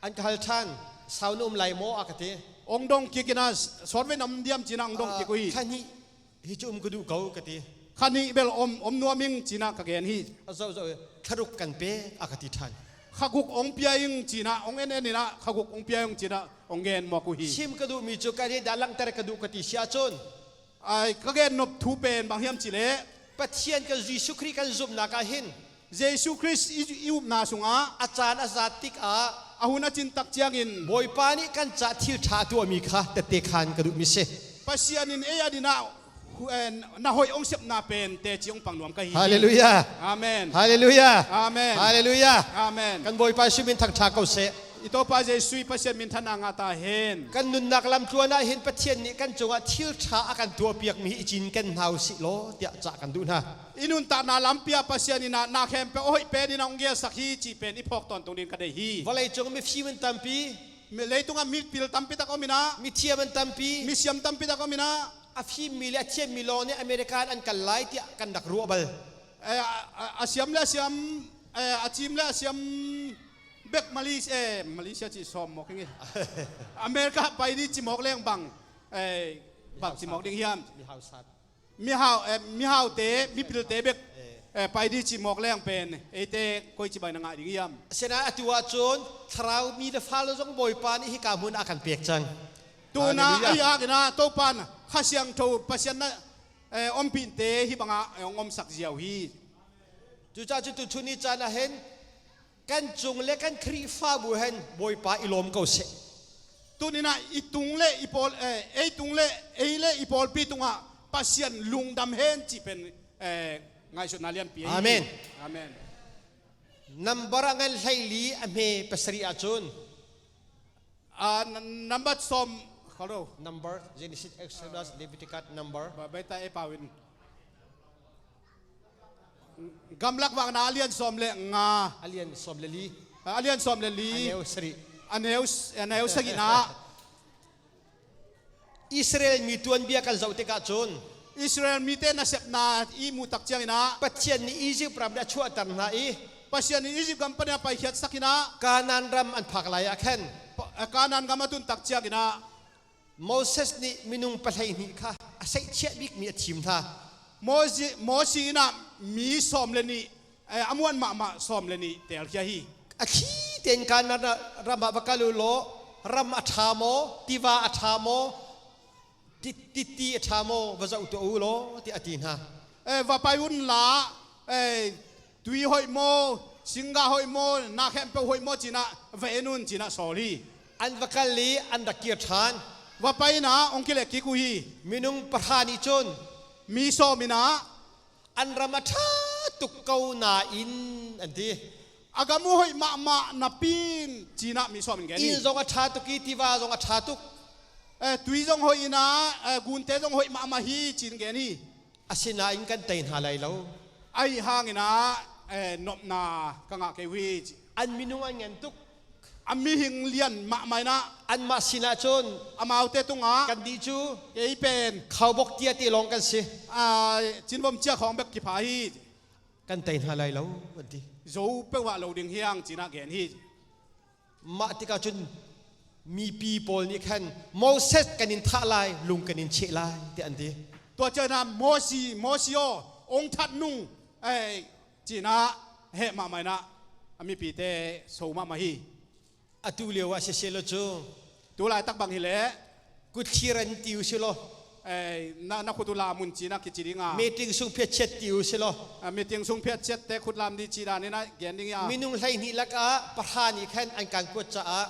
An ka hal ṭhan, sau na um lai maw a ka ti. Hong dong kik inah, sawtvei na om diam ci inah hong dong kik uh hi. Ah, khan hi. Hi cu um ka duh ko ka ti. Kha nih bel om, om nuam ing ci inah ka gen hi. A zoh zoh, kha ruk kan pek a ka ti ṭhan. Kha guk hong pia ing ci inah, hong en en inah, kha guk hong pia ing ci inah, hong gen mawk uh hi. Sim ka duhmi cu ka nih dah langhter ka duh ka ti si ahcun. Ai, ka gen nop thu pen bang hiam cih leh. Pathian kan Jesuh Khrih kan zumhnak ah hin. Jesuh Khrih i, i upna sungah. A caan a zat tikah. A hun a cin tak ciangin. Bawipa nih kan caah thil ṭha a tuahmi kha tette khan ka duhmi si. Pasian in ei a dinah hu-, eh, na hoih hong sepna pen teci hong pang nuam ka hi. Hallelujah. Amen. Hallelujah. Amen. Hallelujah. Amen. Kan Bawipa Jesuh min thangṭha ko seh. I Topa Jesuh i Pasian minthanna ngah ta hen. Kan nunnak lamtluan ah hin Pathian nih kan cungah thil ṭha a kan tuahpiakmi hi i cin ken hna usih law, tiah cah kan duh hna. I nuntakna lampi ah Pasian in ah na khempeuh a hoih pen in a hong gelsak hi cih pen i phawk tawntung ding ka deih hi. Vawleicung mifim an tampi. Mi-, leitungah mipil tampi tak om inah. Mithiam an tampi. Misiam tampi tak om inah. A fimmi le a thiammi lawng nih America an kal lai tiah kan rak ruah bal. Eh, a, a, a siam le a siam, eh, a cim le a siam bek Malaysia, eh, Malaysia cih sawm mawk ing e. America pai dih ci mawk leng bang, eh, bang ci mawk ding hiam? Mihau sat. Mihau, eh, mihaute, mipilte bek, eh, pai dih ci mawk leng pen eite koi ci bai na ngah ding hiam? Asinain atu ahcun thlarau mi le fale zong Bawipa nih hika hmun a kan pek cang. Tunah Hallelujah. Ahi hangin ah Topa in Kha Siangtho Pasian na, eh, ompihte hih bangah, eh, hong omsak ziau hi. Cucaah cun tuchun ni caan ah hin kan cung le kan Khrihfabu hen Bawipa i lawm ko seh. Tuninah i tung le i pawl, eh, ei tung le ei le i pawlpi tungah Pasian lungdam hen cih pen, eh, ngaihsutna lianpi ahi. Amen. Amen. Number a ngan hleili a hme pasarih ahcun. Ah, n-, number sawm, hello. Number, Genesis, Exodus, Leviticus, Number. Ba-, baita e pau in. Gamlak vakna a lian sawm le nga. A lian sawm le li. Ah, a lian sawm le li. A neu sarih. A neu s-, a neu sagihna. Israel mi tuanbia kan zoh tikah cun. Israel mite nasepna i muh tak ciangin ah. Pathian nih Egypt ram nih a chuahter hna i. Pasian nih Egypt gam panin a paikhiatsak in ah. Kanaan ram an phak lai ah khan. Pa-, eh, Kanaan gam a tun tak ciangin ah. Moses nih minung pahleihnih kha a seihchiat bikmi a thim hna. Mosi, Mosi in ah mi sawm le nih, eh, a muan mahmah sawm le nih teelkhia hi. A thi tein Kanaan ram ah va kal uh law, ram a ṭha maw, tiva a ṭha maw, ti-, titi a ṭha maw, va zoh tuah uh law, tiah a ti hna. Eh, va pai unla, eh, tui hoih maw, singgah hoih maw, na khempeuh hoih maw, cinah va en un, cinah sawl hi. An va kal i an rak kir ṭhan. Va pai inah hong kileh kik uh hi. Minung pahra nih cun. Mi sawm inah. An ram a ṭha tuk ko nain an ti. A gam uh hoih mahmah napi in cinah mi sawm in gen hi. Inn zong a ṭha tuk i tiva zong a ṭha tuk. Eh, tui zong hoih inah, eh, gunte zong hoih mahmah hi cin gen hi. Asinain kan tei hna lai lo. Ahi hangin ah, eh, nopna ka ngah kei uh hi. An minung an ngen tuk. A mihing lian mahmah inah. Anmah sinah cun. Amaute tungah. Kan dih cu. Kei pen. Khaubok tia ti lawng kan si. Ah, cinvom cia khawng bek kipha hi. Kan tei hna lai lo, an ti. Zo peuh ah lo ding hiang cinah gen hi. Mah tikah cun mipi pawl nih khan Moses kan in thah lai, lung kan in cheh lai, tiah an ti. Tua ciangin ah Mosi, Mosi aw, hong that nung, eh, cinah heh mahmah inah a mipite so mahmah hi. Atu lio ah siseh lo cu. Tu laitak bang hileh. Kutthlir an ti uh si law. Eh, na, na khut uh lam un cinah kici ding a. Meeting sung phiatchiat ti uh si law. Ah, meeting sung phiatchiat te khut lam dih ci dan inah gen ding a. Minung hleihnih lakah pahra nih khan an kan kuat caah.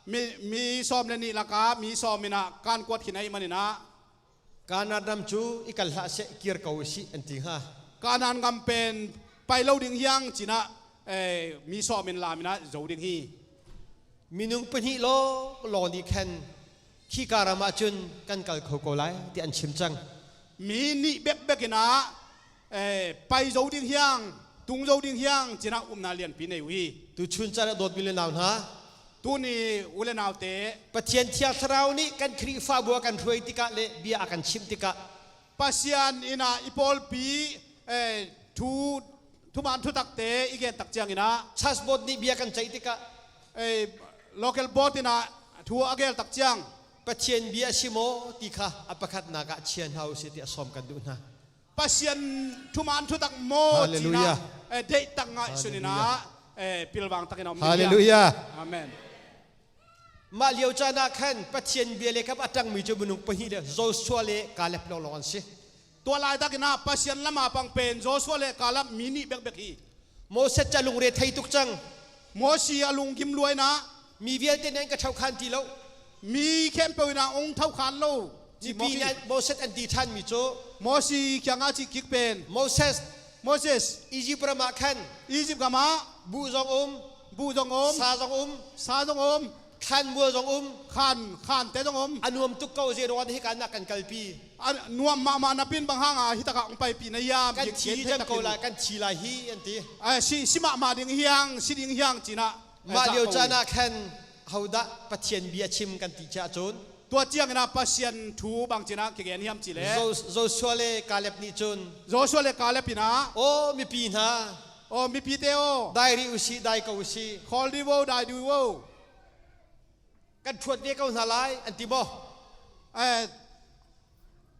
Mi, mi sawm le nih lakah mi sawm inah kan kuat khin ahih maninah. Kanaan ram cu i kal hlah seh, kir ko usih, an ti hnga. Kanaan gam pen pai lo ding hiang cinah, eh, mi sawm in lam inah zo ding hi. Minung pahnih lawng lawng nih khan khika ram ah cun kan kal kho ko lai, tiah an chim cang. Mi nih bekbek inah, eh, pai zo ding hiang, tung zo ding hiang, cinah upna lianpi nei uh hi. Tuchun caan ah dawtmi le nau hna, Tuni u le naute, Pathian Thiang Thlarau nih kan Khrihfabu a kan hruai tikah le bia a kan chim tikah, Pasian in ah i pawlpi, eh, thu, thuman thutakte i gen tak ciangin ah, Church Board nih bia kan ceih tikah, eh, Local Board in ah thu a gel tak ciang, Pathian bia a si maw ti kha a pakhatnak ah chian hau si ti a sawm kan duh hna. Pasian thuman thutak maw, Hallelujah, cih in ah, eh, deihtak ngaihsun in ah, Hallelujah, eh, pilvang takin a om ding hi. Hallelujah. Amen. Mah lio caan ah khan Pathian bia le kam a tangmi cu minung pahnih le Joshua le Kaleb lawnglawng an si. Tua laitakin ah Pasian lam a pang pen Joshua le Kaleb mi nih bekbek hi. Moses ca lungre thei tuk cang. Mosi a lunggim lua in ah, mi vialte nih an ka thauhkhan ti lo. Mi khempeuh in ah hong thauhkhan lo. Mipi nih Moses an ti ṭhanmi cu, Mosi kiangah cih kik pen, Moses, Moses, Egypt ram ah khan, Egypt gam ah, buh zong um, buh zong um, sa zong um, sa zong um, khanmual zong um, khan, khante zong um. A nuam tuk ko, zeiruangah hika nak kan kalpi? A nuam mahmah napi in bang hangah hi takah hong paipih na hiam? Kan thi cang ko lai, kan thi lai hi an ti. Eh, si, si mahmah ding hi hang, si ding hi hang ci in ah, eh, mah lio caan ah khan hodah Pathian bia chim kan ti ciah cun, tua ciangin ah Pasian thu bang ci in ah kigen hiam cih leh, Jo-, Joshua le Kaleb nih cun, Joshua le Kaleb in ah, aw mipi hna, aw mipite aw, dai rih u sih, dai ko u sih. Khawl dih u, dai dih u. Kan thuat ve ko hna lai, an ti maw? Eh,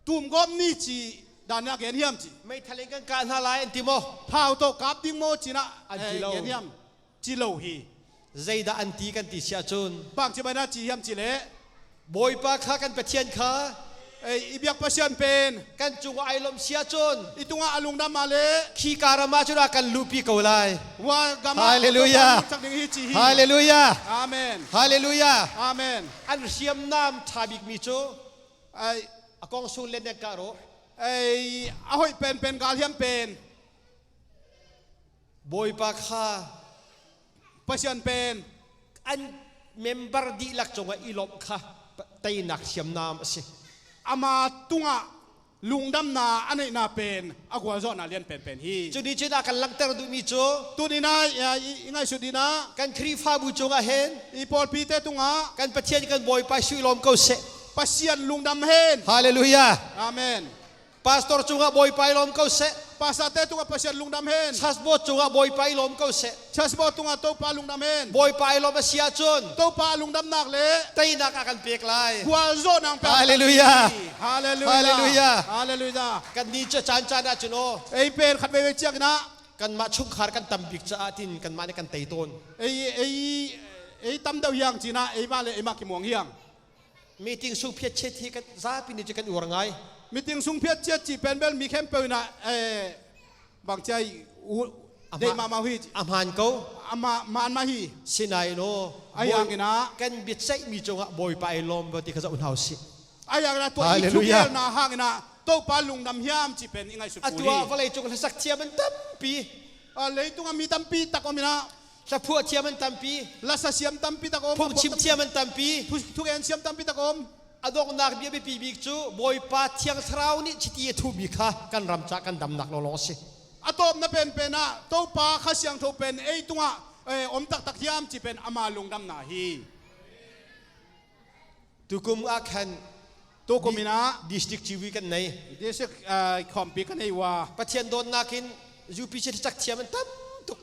tumgawp ni cih dan in a gen hiam cih? Meithal in kan kah hna lai, an ti maw? Thau tawh kap ding maw cih in ah, an ti, eh, lo, gen hiam? Ci lo hi. Zeidah an ti kan ti si ahcun, bang ci mai na ci hiam cih leh, Bawipa kha kan Pathian kha, eh, i biak Pasian pen kan cungah aa lawmh si ahcun, i tungah a lungdam ah le, khika ram ah cun a kan luhpi ko lai. Hallelujah. Hallelujah. Amen. Hallelujah. Amen. An hriamnam ṭha bikmi cu, ai, a kong sung len nek kah rawh. Ai, a hoih penpen gal hiam pen, Bawipa kha, Pasian pen, an member dihlak cungah i lawmh kha teinak hriamnam a si. Ama tungah lungdamna a neihna pen a gualzawhna lian penpen hi. Cu nih cun a kan langhter duhmi cu, tuni in ah, i, i ngaihsut in ah, kan Khrihfabu cungah hin, i pawlpite tungah, kan Pathian kan Bawipa Jesuh i lawm ko seh. Pasian lungdam hen. Hallelujah. Amen. Pastor cungah Bawipa i lawm ko seh. Pastorte tungah Pasian lungdam hen. Church Board cungah Bawipa i lawm ko seh. Church Board tungah Topa lungdam hen. Bawipa i lawm a si ahcun, Topa lungdamnak le teinak a kan pek lai. Gualzawhnak pek. Hallelujah. Hallelujah. Hallelujah. Hallelujah. Kan ni cu a caan caan ahcun aw, ei pen khat veivei ciangin ah, kanmah chungkhar kan tam bik caah tin kanmah nih kan tei tawn. Ei, ei, ei tam deuh hi hang ci in ah, eimah le eimah kimuang hi hang. Meeting sung phiat chiat hi kan zapi nih cu kan uar ngai. Meeting sung phiat chiat cih pen bel mi khempeuh in ah, eh, bang cia i u-, a deih hma-, mahmah uh hi. A hmaan ko. A ma-, maan mah hi. Sinain aw, a Bawi-, hangin ah, kan biaceihmi cungah Bawipa i lawm ko ti kha zoh hna u sih. A hangin ah tua i Hallelujah. Thugelna hangin ah Topa lungdam hiam cih pen i ngaihsut kul hi. A tua vawleicung hlasak thiam an tampi. Ah, leitungah mi tampi tak om in ah, Thlaphuah thiam an tampi. Lasa siam tampi tak om. Phungchim thiam an tampi. Thu-, thugen siam tampi tak om. A donghnak bia biapi bik cu Bawipa Thiang Thlarau nih chiti a thuhmi kha kan ram caah kan damnak lawnglawng a si. A tawpna penpen ah Topa Kha Siangtho pen ei tungah, eh, om taktak hiam cih pen ama lungdamna hi. Tukum ah khan tukum in ah di-, district ciwi kan nei. District, ah, khawmpi kan nei uh a. Pathian dawnnak in U P C hlacak thiam an tam tuk.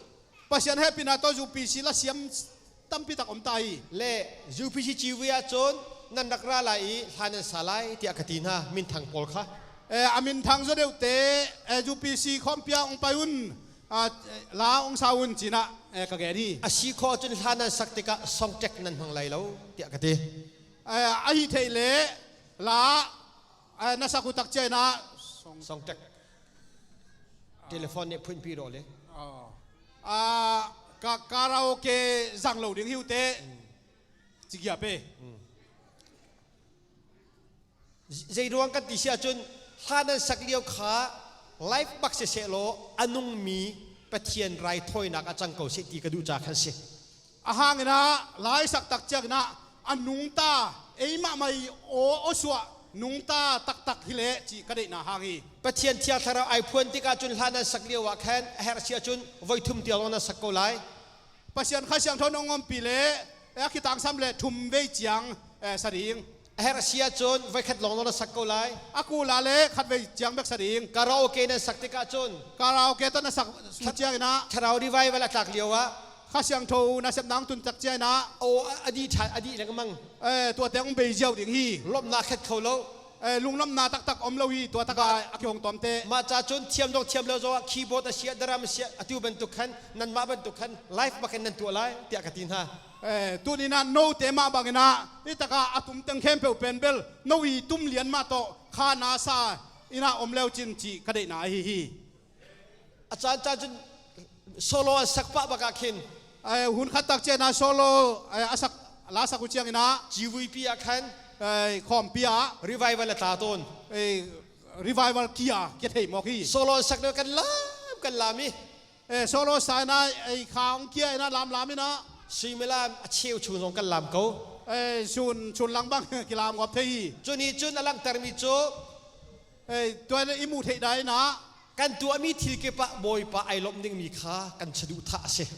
Pasian hehpihna tawh U P C la siam tampi tak om ta hi. Le U P C ciwi ahcun nan rak ra lai i hla nan sa lai tiah ka ti hna, minthang pawl kha. Eh, a minthang zaw deuhte, eh, U P C khawmpi ah hong pai un, ah, la hong sa un ci in ah, eh, ka gen hi. A si khawh ahcun hla nan sak tikah songtek nan hmang lai lo tiah ka ti. Eh, a hi theih le la, eh, na sak uh tak ciangin ah song- Songtek. Telephone nih phunpi rawh le. Oh. Ah, ka, karaoke zang lo ding hi uh teh. Mm. Ci giap e. Mm. Zeiruang kan ti si ahcun hla nan sak lio kha live bak siseh law a nungmi Pathian raithawinak a cang ko seh ti ka duh caah khan si. A hangin ah la i sak tak ciangin ah a nungta, eimahmah i aw, aw suah nungta taktak hi leh cih ka deihna hang hi. Pathian Thiang Thlarau aa phuan tikah cun hla nan sak lio ah khan a herh si ahcun voi thum tiang lawng nan sak ko lai. Pasian Kha Siangtho nan ompih leh A kitangsam le thum vei ciang, eh, sa ding. A herh a si ahcun voi khat lawnglawng na sak ko lai. A kul ah le khat vei ciang bek sa ding. Karaoke nan sak tikah cun. Karaoke tawh na sak ciangin ah. Thlarau revival a tlak lio ah. Kha Siangtho nasepna hong tun tak ciangin ah. Oh, a, a dih ṭha, a dih lengmang. Eh, tuate hong bei ziau ding hi. Lawmhnak khat kho lo. Eh, lunglawmhnak taktak om lo hi, tua takah a kihong tawmte. Mah ca cun thiam zong thiam lo zongah keyboard a si ah, drum a si ah, atu bantuk khan, nanmah bantuk khan, live bak in nan tuah lai, tiah ka ti hna. Eh, tuni in ah note mah bangin ah, hi takah a tum teng khempeuh pen bel, no i tum lian mah tawh, kha na sa in ah om leu cin cih ka deihna ahi hi. A caan caan cun solo an sak pah bak ah khin. Eh, hun khat tak ciangin ah solo, eh, a sak, la sak uh ciangin ah. Civuipi ah khan. Eh, khawmpi ah. Revival a ta tawn. Eh, revival kia, kia thei mawk hi. Solo an sak deuh kan lam, kan lam hi. Eh, solo sa in ah, eh, kha hong kia in ah lamlam in ah. Suimilam a cheu chung zong kan lam ko. Eh, sun, sun lang bang kilam ngawp thei hi. Cun hi cun a langhtermi cu. Eh, tua in ah i muh theih dan in ah. Kan tuahmi thil kipah Bawipa aa lawmh dingmi kha kan saduhthah a si.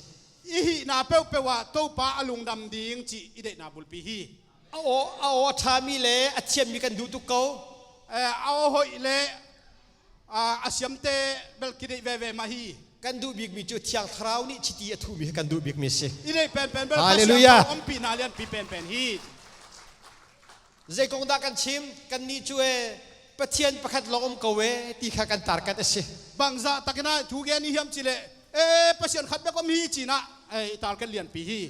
I hihna peuhpeuh ah Topa a lungdam ding cih i deihna bulpi hi. A aw, a aw a ṭhami le a thiammi kan duh tuk ko. Eh, a aw hoih le, ah, a siamte bel kideih veve mah hi. Kan duh bikmi cu Thiang Thlarau nih chiti a thuhmi kha kan duh bikmi a si. I deih penpen bel Hallelujah. Kha Siangtho ompihna lianpi penpen hi. Zei kong dah kan chim, kannih cu e, Pathian pakhat lawng om ko e, ti kha kan target a si. Bangzah takin ah thu gen i hiam cih leh, e, Pasian khat bek om hi ci-in ah, e, i target lianpi hi.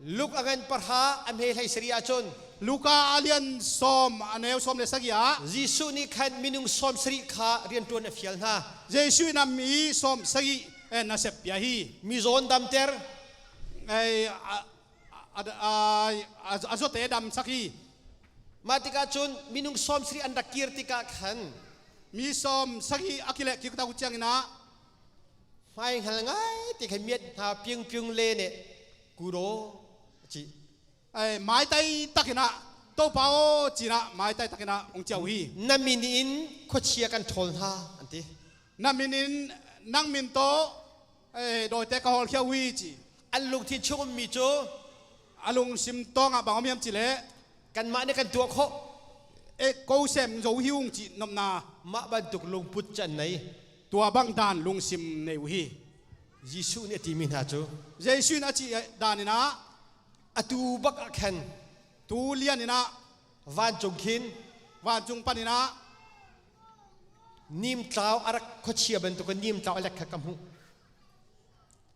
Luka a ngan pahra a hme hleisarih ahcun. Luka a lian sawm, a neu sawm le sagih ah. Jesuh nih khan minung sawm sarih kha rianṭuan a fial hna. Jesuh in a mi sawm sagih, e, nasep pia hi. Mizaw an damter. E, a, a, a, a, a zawte damsak hi. Mah tikah cun minung sawm sarih an rak kir tikah khan. Mi sawm sagih a kileh kik tak uh ciangin ah. Hmai hngal ngai ti khan miat hna piungpiung le nih kut aw a ci. Ai, maitai takin ah, Topa aw, ci-in ah maitai takin ah hong ciah uh hi. Na min in khuachia kan ṭhawl hna, an ti. Na min in, nang min tawh, eh, dawite ka hawlkhia uh hi, ci. An lungthin chung ummi cu. A lungsim tawngah bang om hiam cih leh. Kanmah nih kan tuah khawh. Eh, ko sem zo hi ung cih nopna. Mah bantuk lungput can nei. Tua bang dan lungsim nei uh hi. Jesuh nih a timi hna cu. Jesuh in a cih dan in ah. Atu bak ah khan. Tu lian in ah. Vancung khin. Vancung pan in ah. Nimtlau a rak khuachia bantuk a nimtlau a lek kha ka hmuh.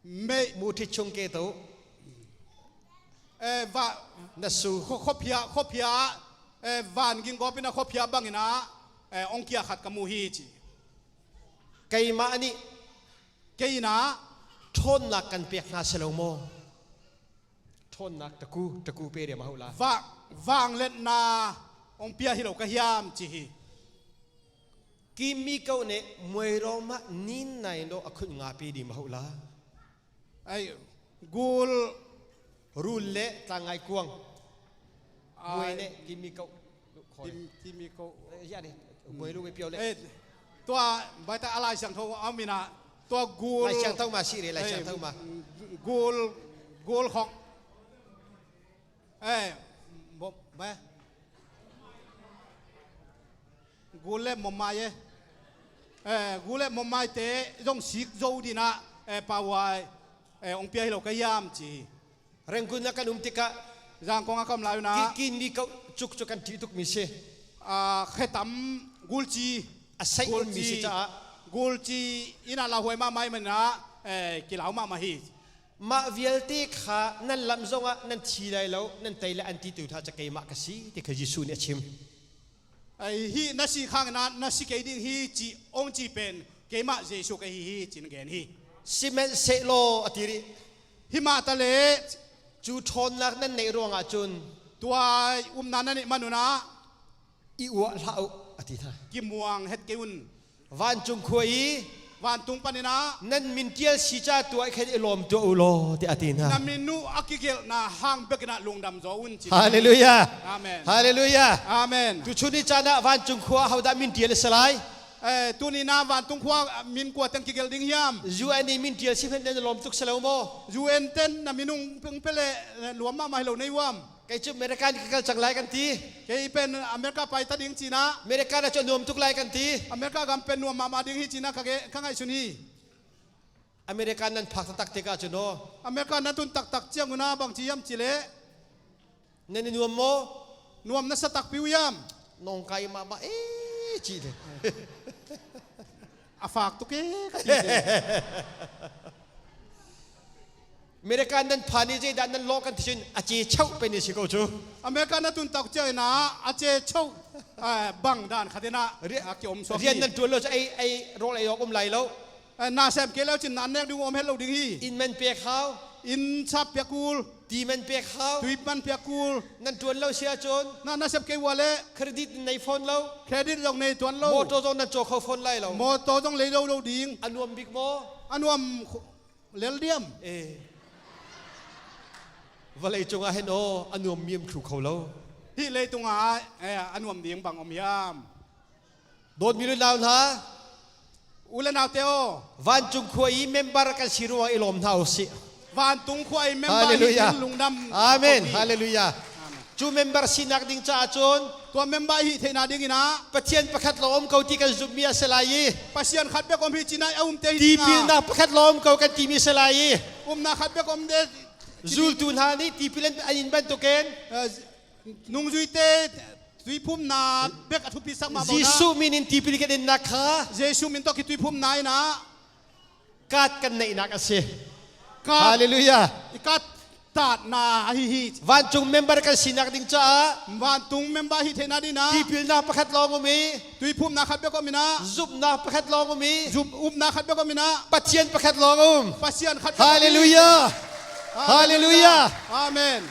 Mei. Muṭhit chung ke to. Eh, va-, na su. Khuaphia, khuaphia, eh, van ging gawp in a khuaphia bangin ah, eh, ong kia khat ka mu hi ci. Keimah nih. Kei in ah. Ṭhawnnak kan pek hna si lo maw? Ṭhawnnak taku, taku pe riam a hoh la. Vang, vangliatna ong pia hi lo ka hiam ci hi. Kim mi ko nih muairawng mah nin nai lo a khun nga pe ding a hoh la. Ai, gul. Rul le tlangngai kuang. Ai. Muai nih kim mi ko. Kim, kim mi ko. Eh, ya ni. Muai lu ngai piau le. Eh, tua, bai ta a Lai Siangtho a min ah. Tua gul. Lai Siangtho ma si re, Lai Siangtho ma. Gul, gul khok. Eh, bo, ba. Gul le momai e. Eh, gul le momai te zong sik zo ding ah, eh, pawai, eh, ong pia hi lo ka hiam ci. Rengkun ah kan um tikah. Zangkong ah ka um lai un ah. Ki, kin mi ko cukcuk kan ṭih tuk mi si. Ah, khetam gulci. A saih um mi si caah. Gulci in ah lauhuai mahmah i man ah, eh, kilau mahmah hi. Mah vialte kha nan lam zongah nan thi lai lo, nan tei lai an ti tu hna cu keimah ka si, ti kha Jesuh nih a chim. Ai, hih na si khang in ah na si kei ding hi, ci ong ci pen keimah Jesuh ka hi hi, ci na gen hi. Sihmanhsehlaw a ti rih. Hi mah ta le. Cu ṭhawnnak nan neih ruangah cun. Tua umna nan neih man un ah. I uah hlah uh, a ti hna. Kimuang het kei un. Vancung khua i. Vantung panin ah. Nan min ṭial si ca tuah i khen i lawm tuah u law, tiah a ti hna. Na min uh a kigelhna hang bekin ah lungdam zaw un ci. Hallelujah. Amen. Hallelujah. Amen. Tuchun i caan ah vancung khua ahodah min ṭial a si lai? Eh, tuni na vantung khua, ah, min kua teng kigelh ding hiam? U N i min tial sim hen na lawm tuk si lo maw? U N ten na min hong pia leh, eh, lawm mahmah hi lo nei uam? Kei cu America in ka kal cang lai kan ti. Kei pen America pai ta ding ci-in ah. America na cu a nuam tuk lai kan ti. America gam pen nuam mahmah ding hi ci-in ah ka ge-, ka ngaihsun hi. America nan phak taktak tikah cun aw. America nan tun taktak ciang un ah bang ci hiam cih leh. Nan i nuam maw? Nuam na sa takpi uh hiam? Nawngkai mahmah e cih le. A fak tuk e ka ti le. America nan phan i zeidah nan lawh kan ti cun a ce chauh pen i si ko cu. America na tun tak ciangin ah a ce chauh, eh, bang dan khat in ah, ria-, a ki-om suak rian hi. Nan ṭuan lo cu ei, ei rawl ei awk um lai lo. Eh, na sem kei leu cin na an nek ding uh om het lo ding hi. Inn man pek hau. Inn sap piak kul. Ti man pek hau. Tui man piak kul. Nan ṭuan lo si ahcun. Na, na sem kei uh leh. Credit nei fawn lo. Credit zong nei tuan lo. Motor zong nan caw kho fawn lai lo. Motor zong lei lo lo ding. A nuam bik maw? A nuam kho-, lel diam. Eh. Vawlei cungah hen aw, a nuam mi om thlu kho lo. Hih leitungah, eh, a nuam ding bang om hiam? Dawtmi le nau hna. U le naute aw. Vancung khua i member kan si ruangah i lawm hna u sih. Vantung khua i member hi ding lungdam. Amen. Halleluiah. Amen. Cu member sinak ding caah cun. Tua member i hih theihna dingin ah. Pathian pakhat lawng om ko ti kan zummi a si lai i. Pasian khat bek om hi ci-in ah a umte hi ding ah. Tipilnak pakhat lawng om ko kan timi a si lai i. Umnak khat bek om te. Zultu hna nih tipil an in bantukin. Eh, nungzuite tuiphumna bek a thupi sak mah bawmah. Jesuh min in tipil kan innak kha. Jesuh min tawh kituiphumna in ah. Kat kan neihnak a si. Kat. Halleluiah. I kat tatna ahi hi. Vancung member kan sinak ding caah. Vantung member hi theihna ding ah. Tipilnak pakhat lawng um i. Tuiphumna khat bek om in ah. Zumhnak pakhat lawng um i. Zumh, upna khat bek om in ah. Pathian pakhat lawng um. Pasian khat bek om hi. Halleluiah. Halleluiah. Halleluiah. Amen.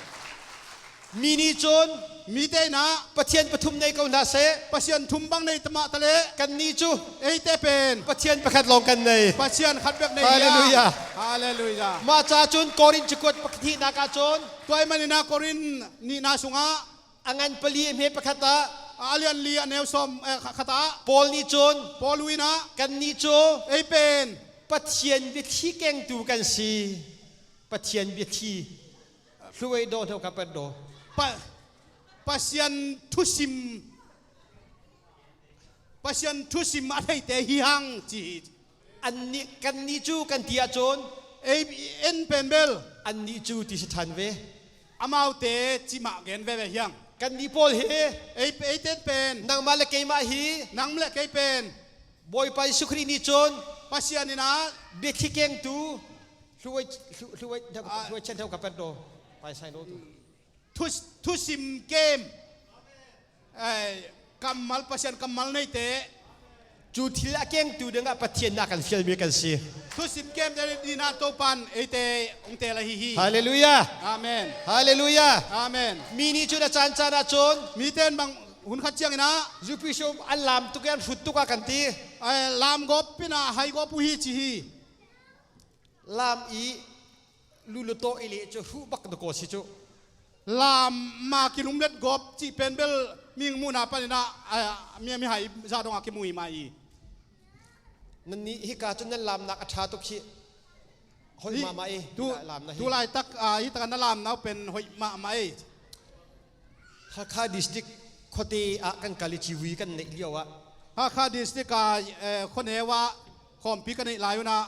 Mi nih cun. Mite in ah. Pathian pathum nei ko hna seh. Pasian thum bang nei ta mah ta leh. Kannih cu. Eite pen. Pathian pakhat lawng kan nei. Pasian khat bek nei hi. Halleluiah. Halleluiah. Mah caah cun Korin cakuat pakhatnak ah cun. Tua ahih manin ah Korin nihna sungah. A ngan pali a hme pakhat ah. A lian li a neu sawm, eh, kha-, khat ah. Paul nih cun. Paul in ah. Kannih cu. Ei pen. Pathian biathli kengtu kan si. Pathian biathli. Hluaih daw, hneu ka pet daw. Pa-, Pasian thusim, Pasian thusim a theite hi hang ci hi. Annih, kannih cu kan ti ahcun. Ei, en pen bel. Annih cu ti si ṭhan ve. Amaute cimah gen veve hi hang. Kannih pawl hi. Ei, eite pen. Nangmah le keimah hi. Nang le kei pen. Bawipa Jesuh Khrih nih cun. Pasian in ah. Biathli kengtu. Hluaih, hlu-, hluaih, ah. Hluaih chen hneu ka pet daw. Pai sai lo tu. Thu-, thusim kem. Eh, kammal, Pasian kammal neite. Cu thil a kengtu dingah Pathian na kan fialmi kan si. Thusim kemte dingah Topa in eite hong tel ahi hi. Halleluiah. Amen. Halleluiah. Amen. Mi nih cun a caan caan ahcun. Mite in bang hun khat ciangin ah. Zupi sum an lam tuk i an hrut tuk ah kan ti. Eh, lam gawp in ah hai gawp uh hi ci hi. Lam i lulu tawh i leh cu hruh bak na kaw si cu. Lam ma kilumlet gawp cih pen bel mihing muhna panin ah, a, mi, mihai zah dongah kimu hi mah i. Nannih hika cun nan lamnak a ṭha tuk hi. Hoih mahmah i. Tu, lamna hi. Tu laitak, a, hi takah na lamna uh pen hoih mahmah i. Hakha District khuate ah kan kal i ci vui kan neih lio ah. Hakha District ah, eh, khuaneu ah khawmpi kan neih lai un ah.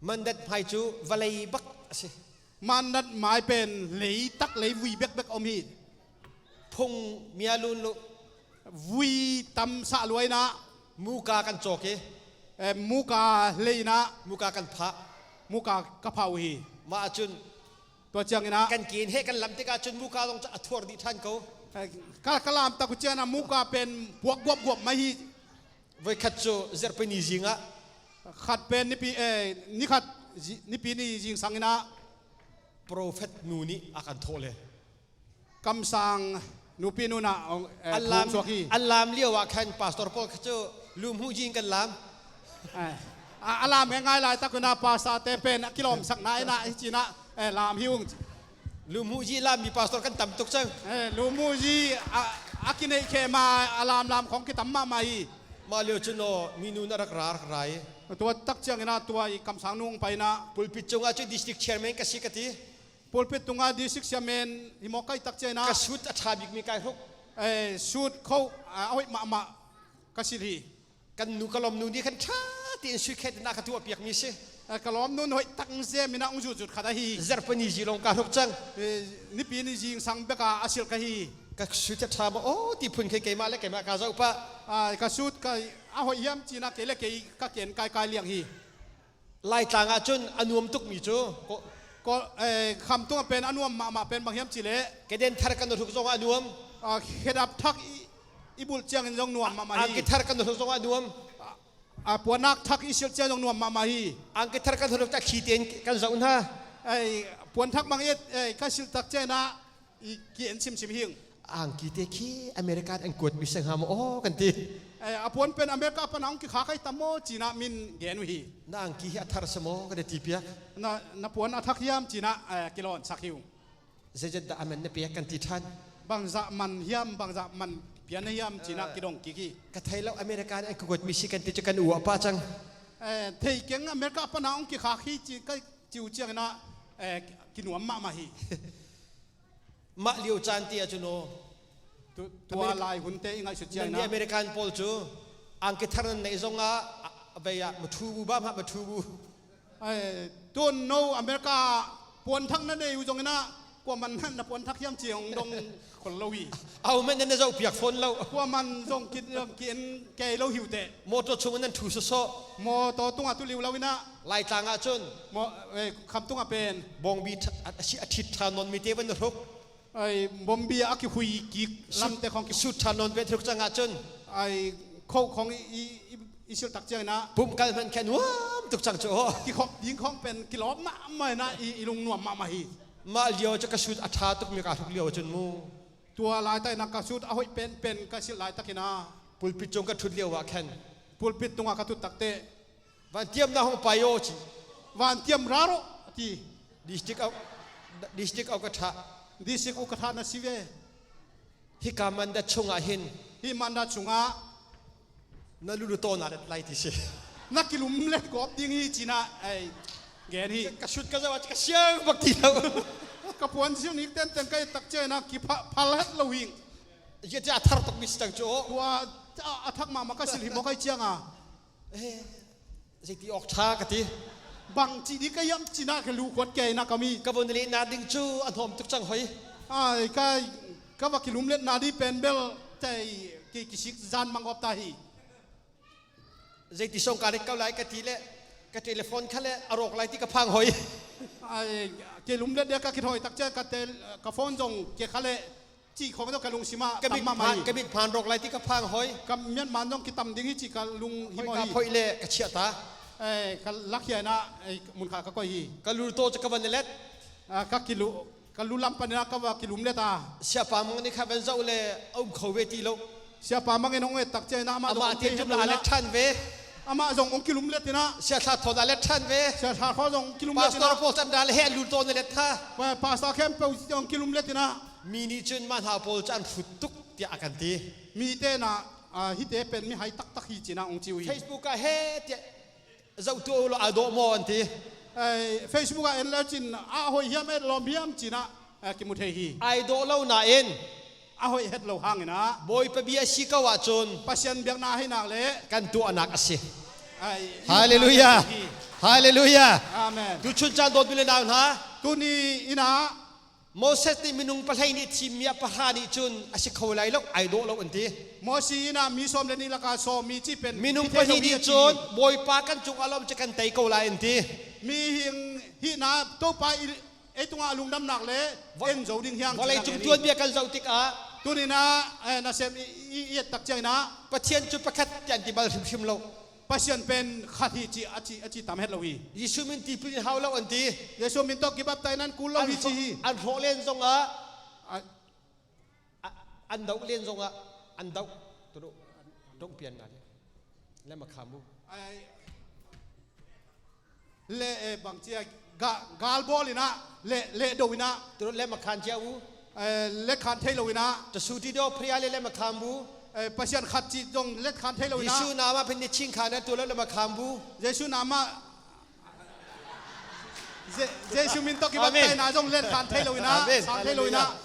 Mandat hmai cu vawlei bak a si. Mandat hmai pen lei tak lei vui bekbek om hi. Phung mia lun luh. Vui tam sah luai in ah. Muka kan cawk i. Eh, muka lei in ah. Muka kan phah. Muka ka phah uh hi. Mah ahcun. Tua ciangin ah. Kan kin he kan lam tikah cun muka zong a thuar dih ṭhan ko. Eh, ka, ka lam tak uh ciangin ah muka pen puak guapguap mai hi. Voikhat cu zarhpi ni zingah. Khat pen nipi, eh, nikhat zi-, nipi ni zingsang in ah. Profet nu nih a kan thawh le. Kamsang nupi nu nah, eh, an lam, thum suak hi. An lam lio ah khan pastor pawl kha cu lu hmuh zing kan lam. Eh, a, a lam ngaingai laitak un ah pastor te pen a kilawmsakna in ah hi ci-in ah, eh, lam hi ung. Lu hmuh zing lammi pastor kan tam tuk cang. Eh, lu hmuh zing a, a kineih khe ma a lamlam khong kitam mahmah hi. Mah lio cun aw, minu na rak ra, rak ra i. Tua tak ciangin ah tua i kamsang nung paina. Pulpit cungah cun district chairman ka si ka ti. Pulpit tungah district chairman hi mawk kai tak ciangin ah. Ka suit a ṭha bikmi kai hruk. Eh, suit kho, ah, a hoih mahmah ka silh hi. Kan nu, ka lawmnu nih khan ṭha tein suit khet in ah ka tuah piakmi si. Eh, ka lawmnu in hoih tak zem in ah hong zutzut khat ahi hi. Zarhpini zi lawng ka hruk cang. Eh, nipi ni zingsang bek a a silh ka hi. Ka suit a ṭha maw aw ti phun khin keimah le keimah ka zoh pah. Ah, ka suit ka a hoih hiam ci-in ah kei le kei ka ken kaikai liang hi. Laitlang ah cun a nuam tukmi cu ko, ko, eh, Khamtung ah pen a nuam mahmah pen bang hiam cih leh? Kedan thar kan hruk zongah a nuam. Ah, khedap thak i, i bulh ciangin zong nuam mahmah hi. Angki thar kan hruk zongah a nuam. Ah, puannak thak i silh ciang zong nuam mahmah hi. Angki thar kan hruk tak khi tein kan zoh hna. Ei, puan thak bang i, ei, ka silh tak ciangin ah i ki-en simsim hi. Angki te khi America an kuatmi siang hnga maw aw kan ti. Eh, a puan pen America pan a hong kikhak ahi tam maw ci-in ah min gen uh hi. Na angki hi a thar si maw kan ti piak. Na, na puan a thak hiam ci-in ah, eh, kilawnsak hi uh. Zeizat dah a man na pek kan ti ṭhan. Bangzah man hiam, bangzah man pian hiam ci-in ah kidong kik hi. Ka thei lo, America an ka kuatmi si kan ti cu kan uah pah cang. Eh, thei keng, America pan a hong kikhak hi ci ka ci uh ciangin ah, eh, kinuam mahmah hi. Mah lio caan ti ahcun aw. Tu, tua America, lai hunte i ngaihsut ciangin ah American pawl cu angki thar nan neih zongah, a, a vei ah mathu bu bam hah, mathu bu. Ai, tun no America puanthak na nei uh zongin ah, kuaman na puanthak hiam ci hong dong khol lo hi. Au men na zoh piak fawn lo. Kuaman zong ki, ki en kei lo hi uh teh. Motor chung nan thu sawsawh. Motor tungah tu liu lo in ah. Laitlang ah cun. Mo, eh, Khamtung ah pen. Bawngbi ṭha, a, a si, a ṭhit ṭha nawn mi te van hruk. Ai, bawngbi a kihui kik lam te khong ki. Sut ṭha nawn pen hruk cang ah cun. Ai, kho khong i, i, i, i silh tak ciangin ah. Pumh kal hmanh khen huam tuk cang cu aw. Kikhop ding khong pen kilawm mahmah in ah i, i lung nuam mahmah hi. Mah lio cu ka sut a ṭha tukmi ka hruk lio cun mu. Tua laitak in ah ka sut a hoih penpen ka silh laitakin ah. Pulpit cung ka ṭhut lio ah khen. Pulpit tungah ka tut tak teh. Vantiam na hong pai aw ci. Vantiam ra rawh a ti. District au, district au ka ṭha. District au ka ṭha na si ve. Hika Manda chungah hin. Hi Manda chungah. Na lulu tawna let lai ti si. Na kilum let gawp ding hi ci-in ah, ai, gen hi. Ka sut ka zoh ah ka siang bak ti lo. Ka puan silh nik tenten ka et tak ciangin ah kipha, phal het lo hi. Zia cia a thar tuk mi si cang cu aw. Tua a, a thak mahmah ka silh hi maw kai ciang a. Eh, zeiti awk ṭha ka ti. Bang cih dih ka hiam ci-in ah ka luhkhuat kei in ah ka mi. Ka vun lehna ding cu a hnawm tuk cang hoi. Ai, ka, ka va kilumletna dih pen bel tei ki, kisik zan mangawp ta hi. Zeiti sawng ka rik ko lai ka ti leh ka telephone kha leh a rawk lai ti ka phang hoi. Ai, kilumlet dih ka kithawi tak ciang ka tel, ka phone zong ke kha leh cih khawng zong ka lungsim ah tam mahmah hi. Ka mit phan rawk lai ti ka phang hoi. Ka miat man zong kitam ding hi cih ka lung hi maw hi. Ka phoih le ka chiah ta. Eh, ka lakhia in ah, eh, mun khat ka koih hi. Ka lul tawh cu ka van i let. Ah, ka kilu, ka lu lam panin ah ka va kilum let a. Siapa Mang nih kha van zoh le a um kho ve ti lo. Siapa Mang in hong et tak ciangin ah amah zong hong kilum let ṭhan ve. Amah zong hong kilum let in ah. Sia Thla Thawn a let ṭhan ve. Sia Thla Thawn zong hong kilum let in ah. Pastor pawl can dah le he a lul tawh na let kha. Pa-, Pastor khempeuh zong kilum let in ah. Mi nih cun mah hna pawl cu an hrut tuk tiah a kan ti. Mi te in ah, ah, hite pen mi hai taktak hi ci-in ah hong ci uh hi. Facebook ah he tiah zohtu a um lo, aa dawh maw an ti. Eh, Facebook ah en le cin a hoih hiam, et lawm hiam ci-in ah, eh, kimu thei hi. Aa dawh lo nain. A hoih het lo hangin ah. Bawipa bia a si ko ahcun. Pasian biakna a hei nak le. Kan tuahnak a si. Ai, Hallelujah. Hi. Hallelujah. Amen. Tuchun caan dawntu le nau hna. Tuni in ah. Moses nih minung pahleih nih thimmi ah pahra nih cun a si kho lai lo, aa dawh lo an ti. Mosi in ah mi sawm le nih lakah sawm mi cih pen minung pahnih nih cun Bawipa kan cungah a lawm cih kan tei ko lai an ti. Mihing hihna Topa i, ei tungah a lungdamnak le en zo ding hiang vawlei cung tuanbia kan zoh tikah. Tuni in ah, eh, nasem i, i, i et tak ciangin ah. Pathian cu pakhat tiah an ti bal hrimhrim lo. Pasian pen khat hi ci a ci, a ci tam het lo hi. Jesuh min tipil in hau lo an ti. Jesuh min tawh kibaptai nan kul lo hi ci hi. An hrawh len zongah, a, an doh len zongah, an doh, tuduh, doh pian ngai. Lem a kham bu. Ai, le, eh, bang cia ga, gal bawl in ah, le, le do in ah. Tuduh lem a khan cia u. Eh, le khan thei lo in ah. Tusuti do phria le lem a kham bu. Eh, Pasian khat cih zong letkhan thei lo inah. Jesu na mah pen ni chingkhan a tua lo lama khambu. Jesu na mah. Je-, Jesu min tawh kibaptaina zong letkhan thei lo inah. Amen. Sang thei lo inah. Hallelujah.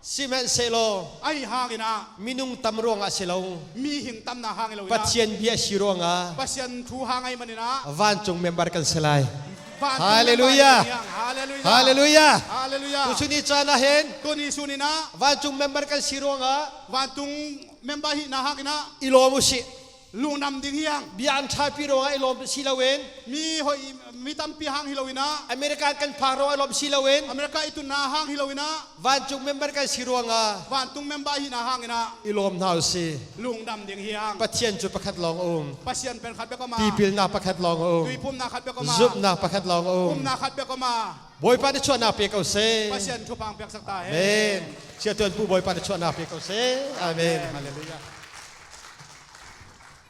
Sihmanhsehlaw. Ahi hanginah. Minung tam ruangah si lo. Mihing tamna hang hi lo inah. Pathian bia si ruangah. Pasian thu hang ahi maninah. Vancung member kan si lai. Hallelujah. Hallelujah. Hallelujah. Hallelujah. Tusun ni caan ah hin. Tuni suninah. Vancung member kan si ruangah. Vantung member hihna hanginah. I lawm uh si. Lungdam ding hi hang. Biakinn thapi ruangah i lawm si loin. Mi hoih, mi tampi hang hi loinah. America kan phak ruangah i lawm si loin. America i tunna hang hi loinah. Vancung member kan si ruangah. Vantung member hihna hanginah. I lawm hna uh si. Lungdam ding hi hang. Pathian cu pakhat lawng a um. Pasian pen khat bek a om a. Tipilna pakhat lawng a um. Tuiphumna khat bek a om a. Zumhna pakhat lawng a um. Umna khat bek a om a. Bawipa na chuahnak pe ko seh. Pasian thupha piaksak ta hen. Amen. Sia tuan pu Bawipa na chuahnak pe ko seh. Amen. Amen. Hallelujah.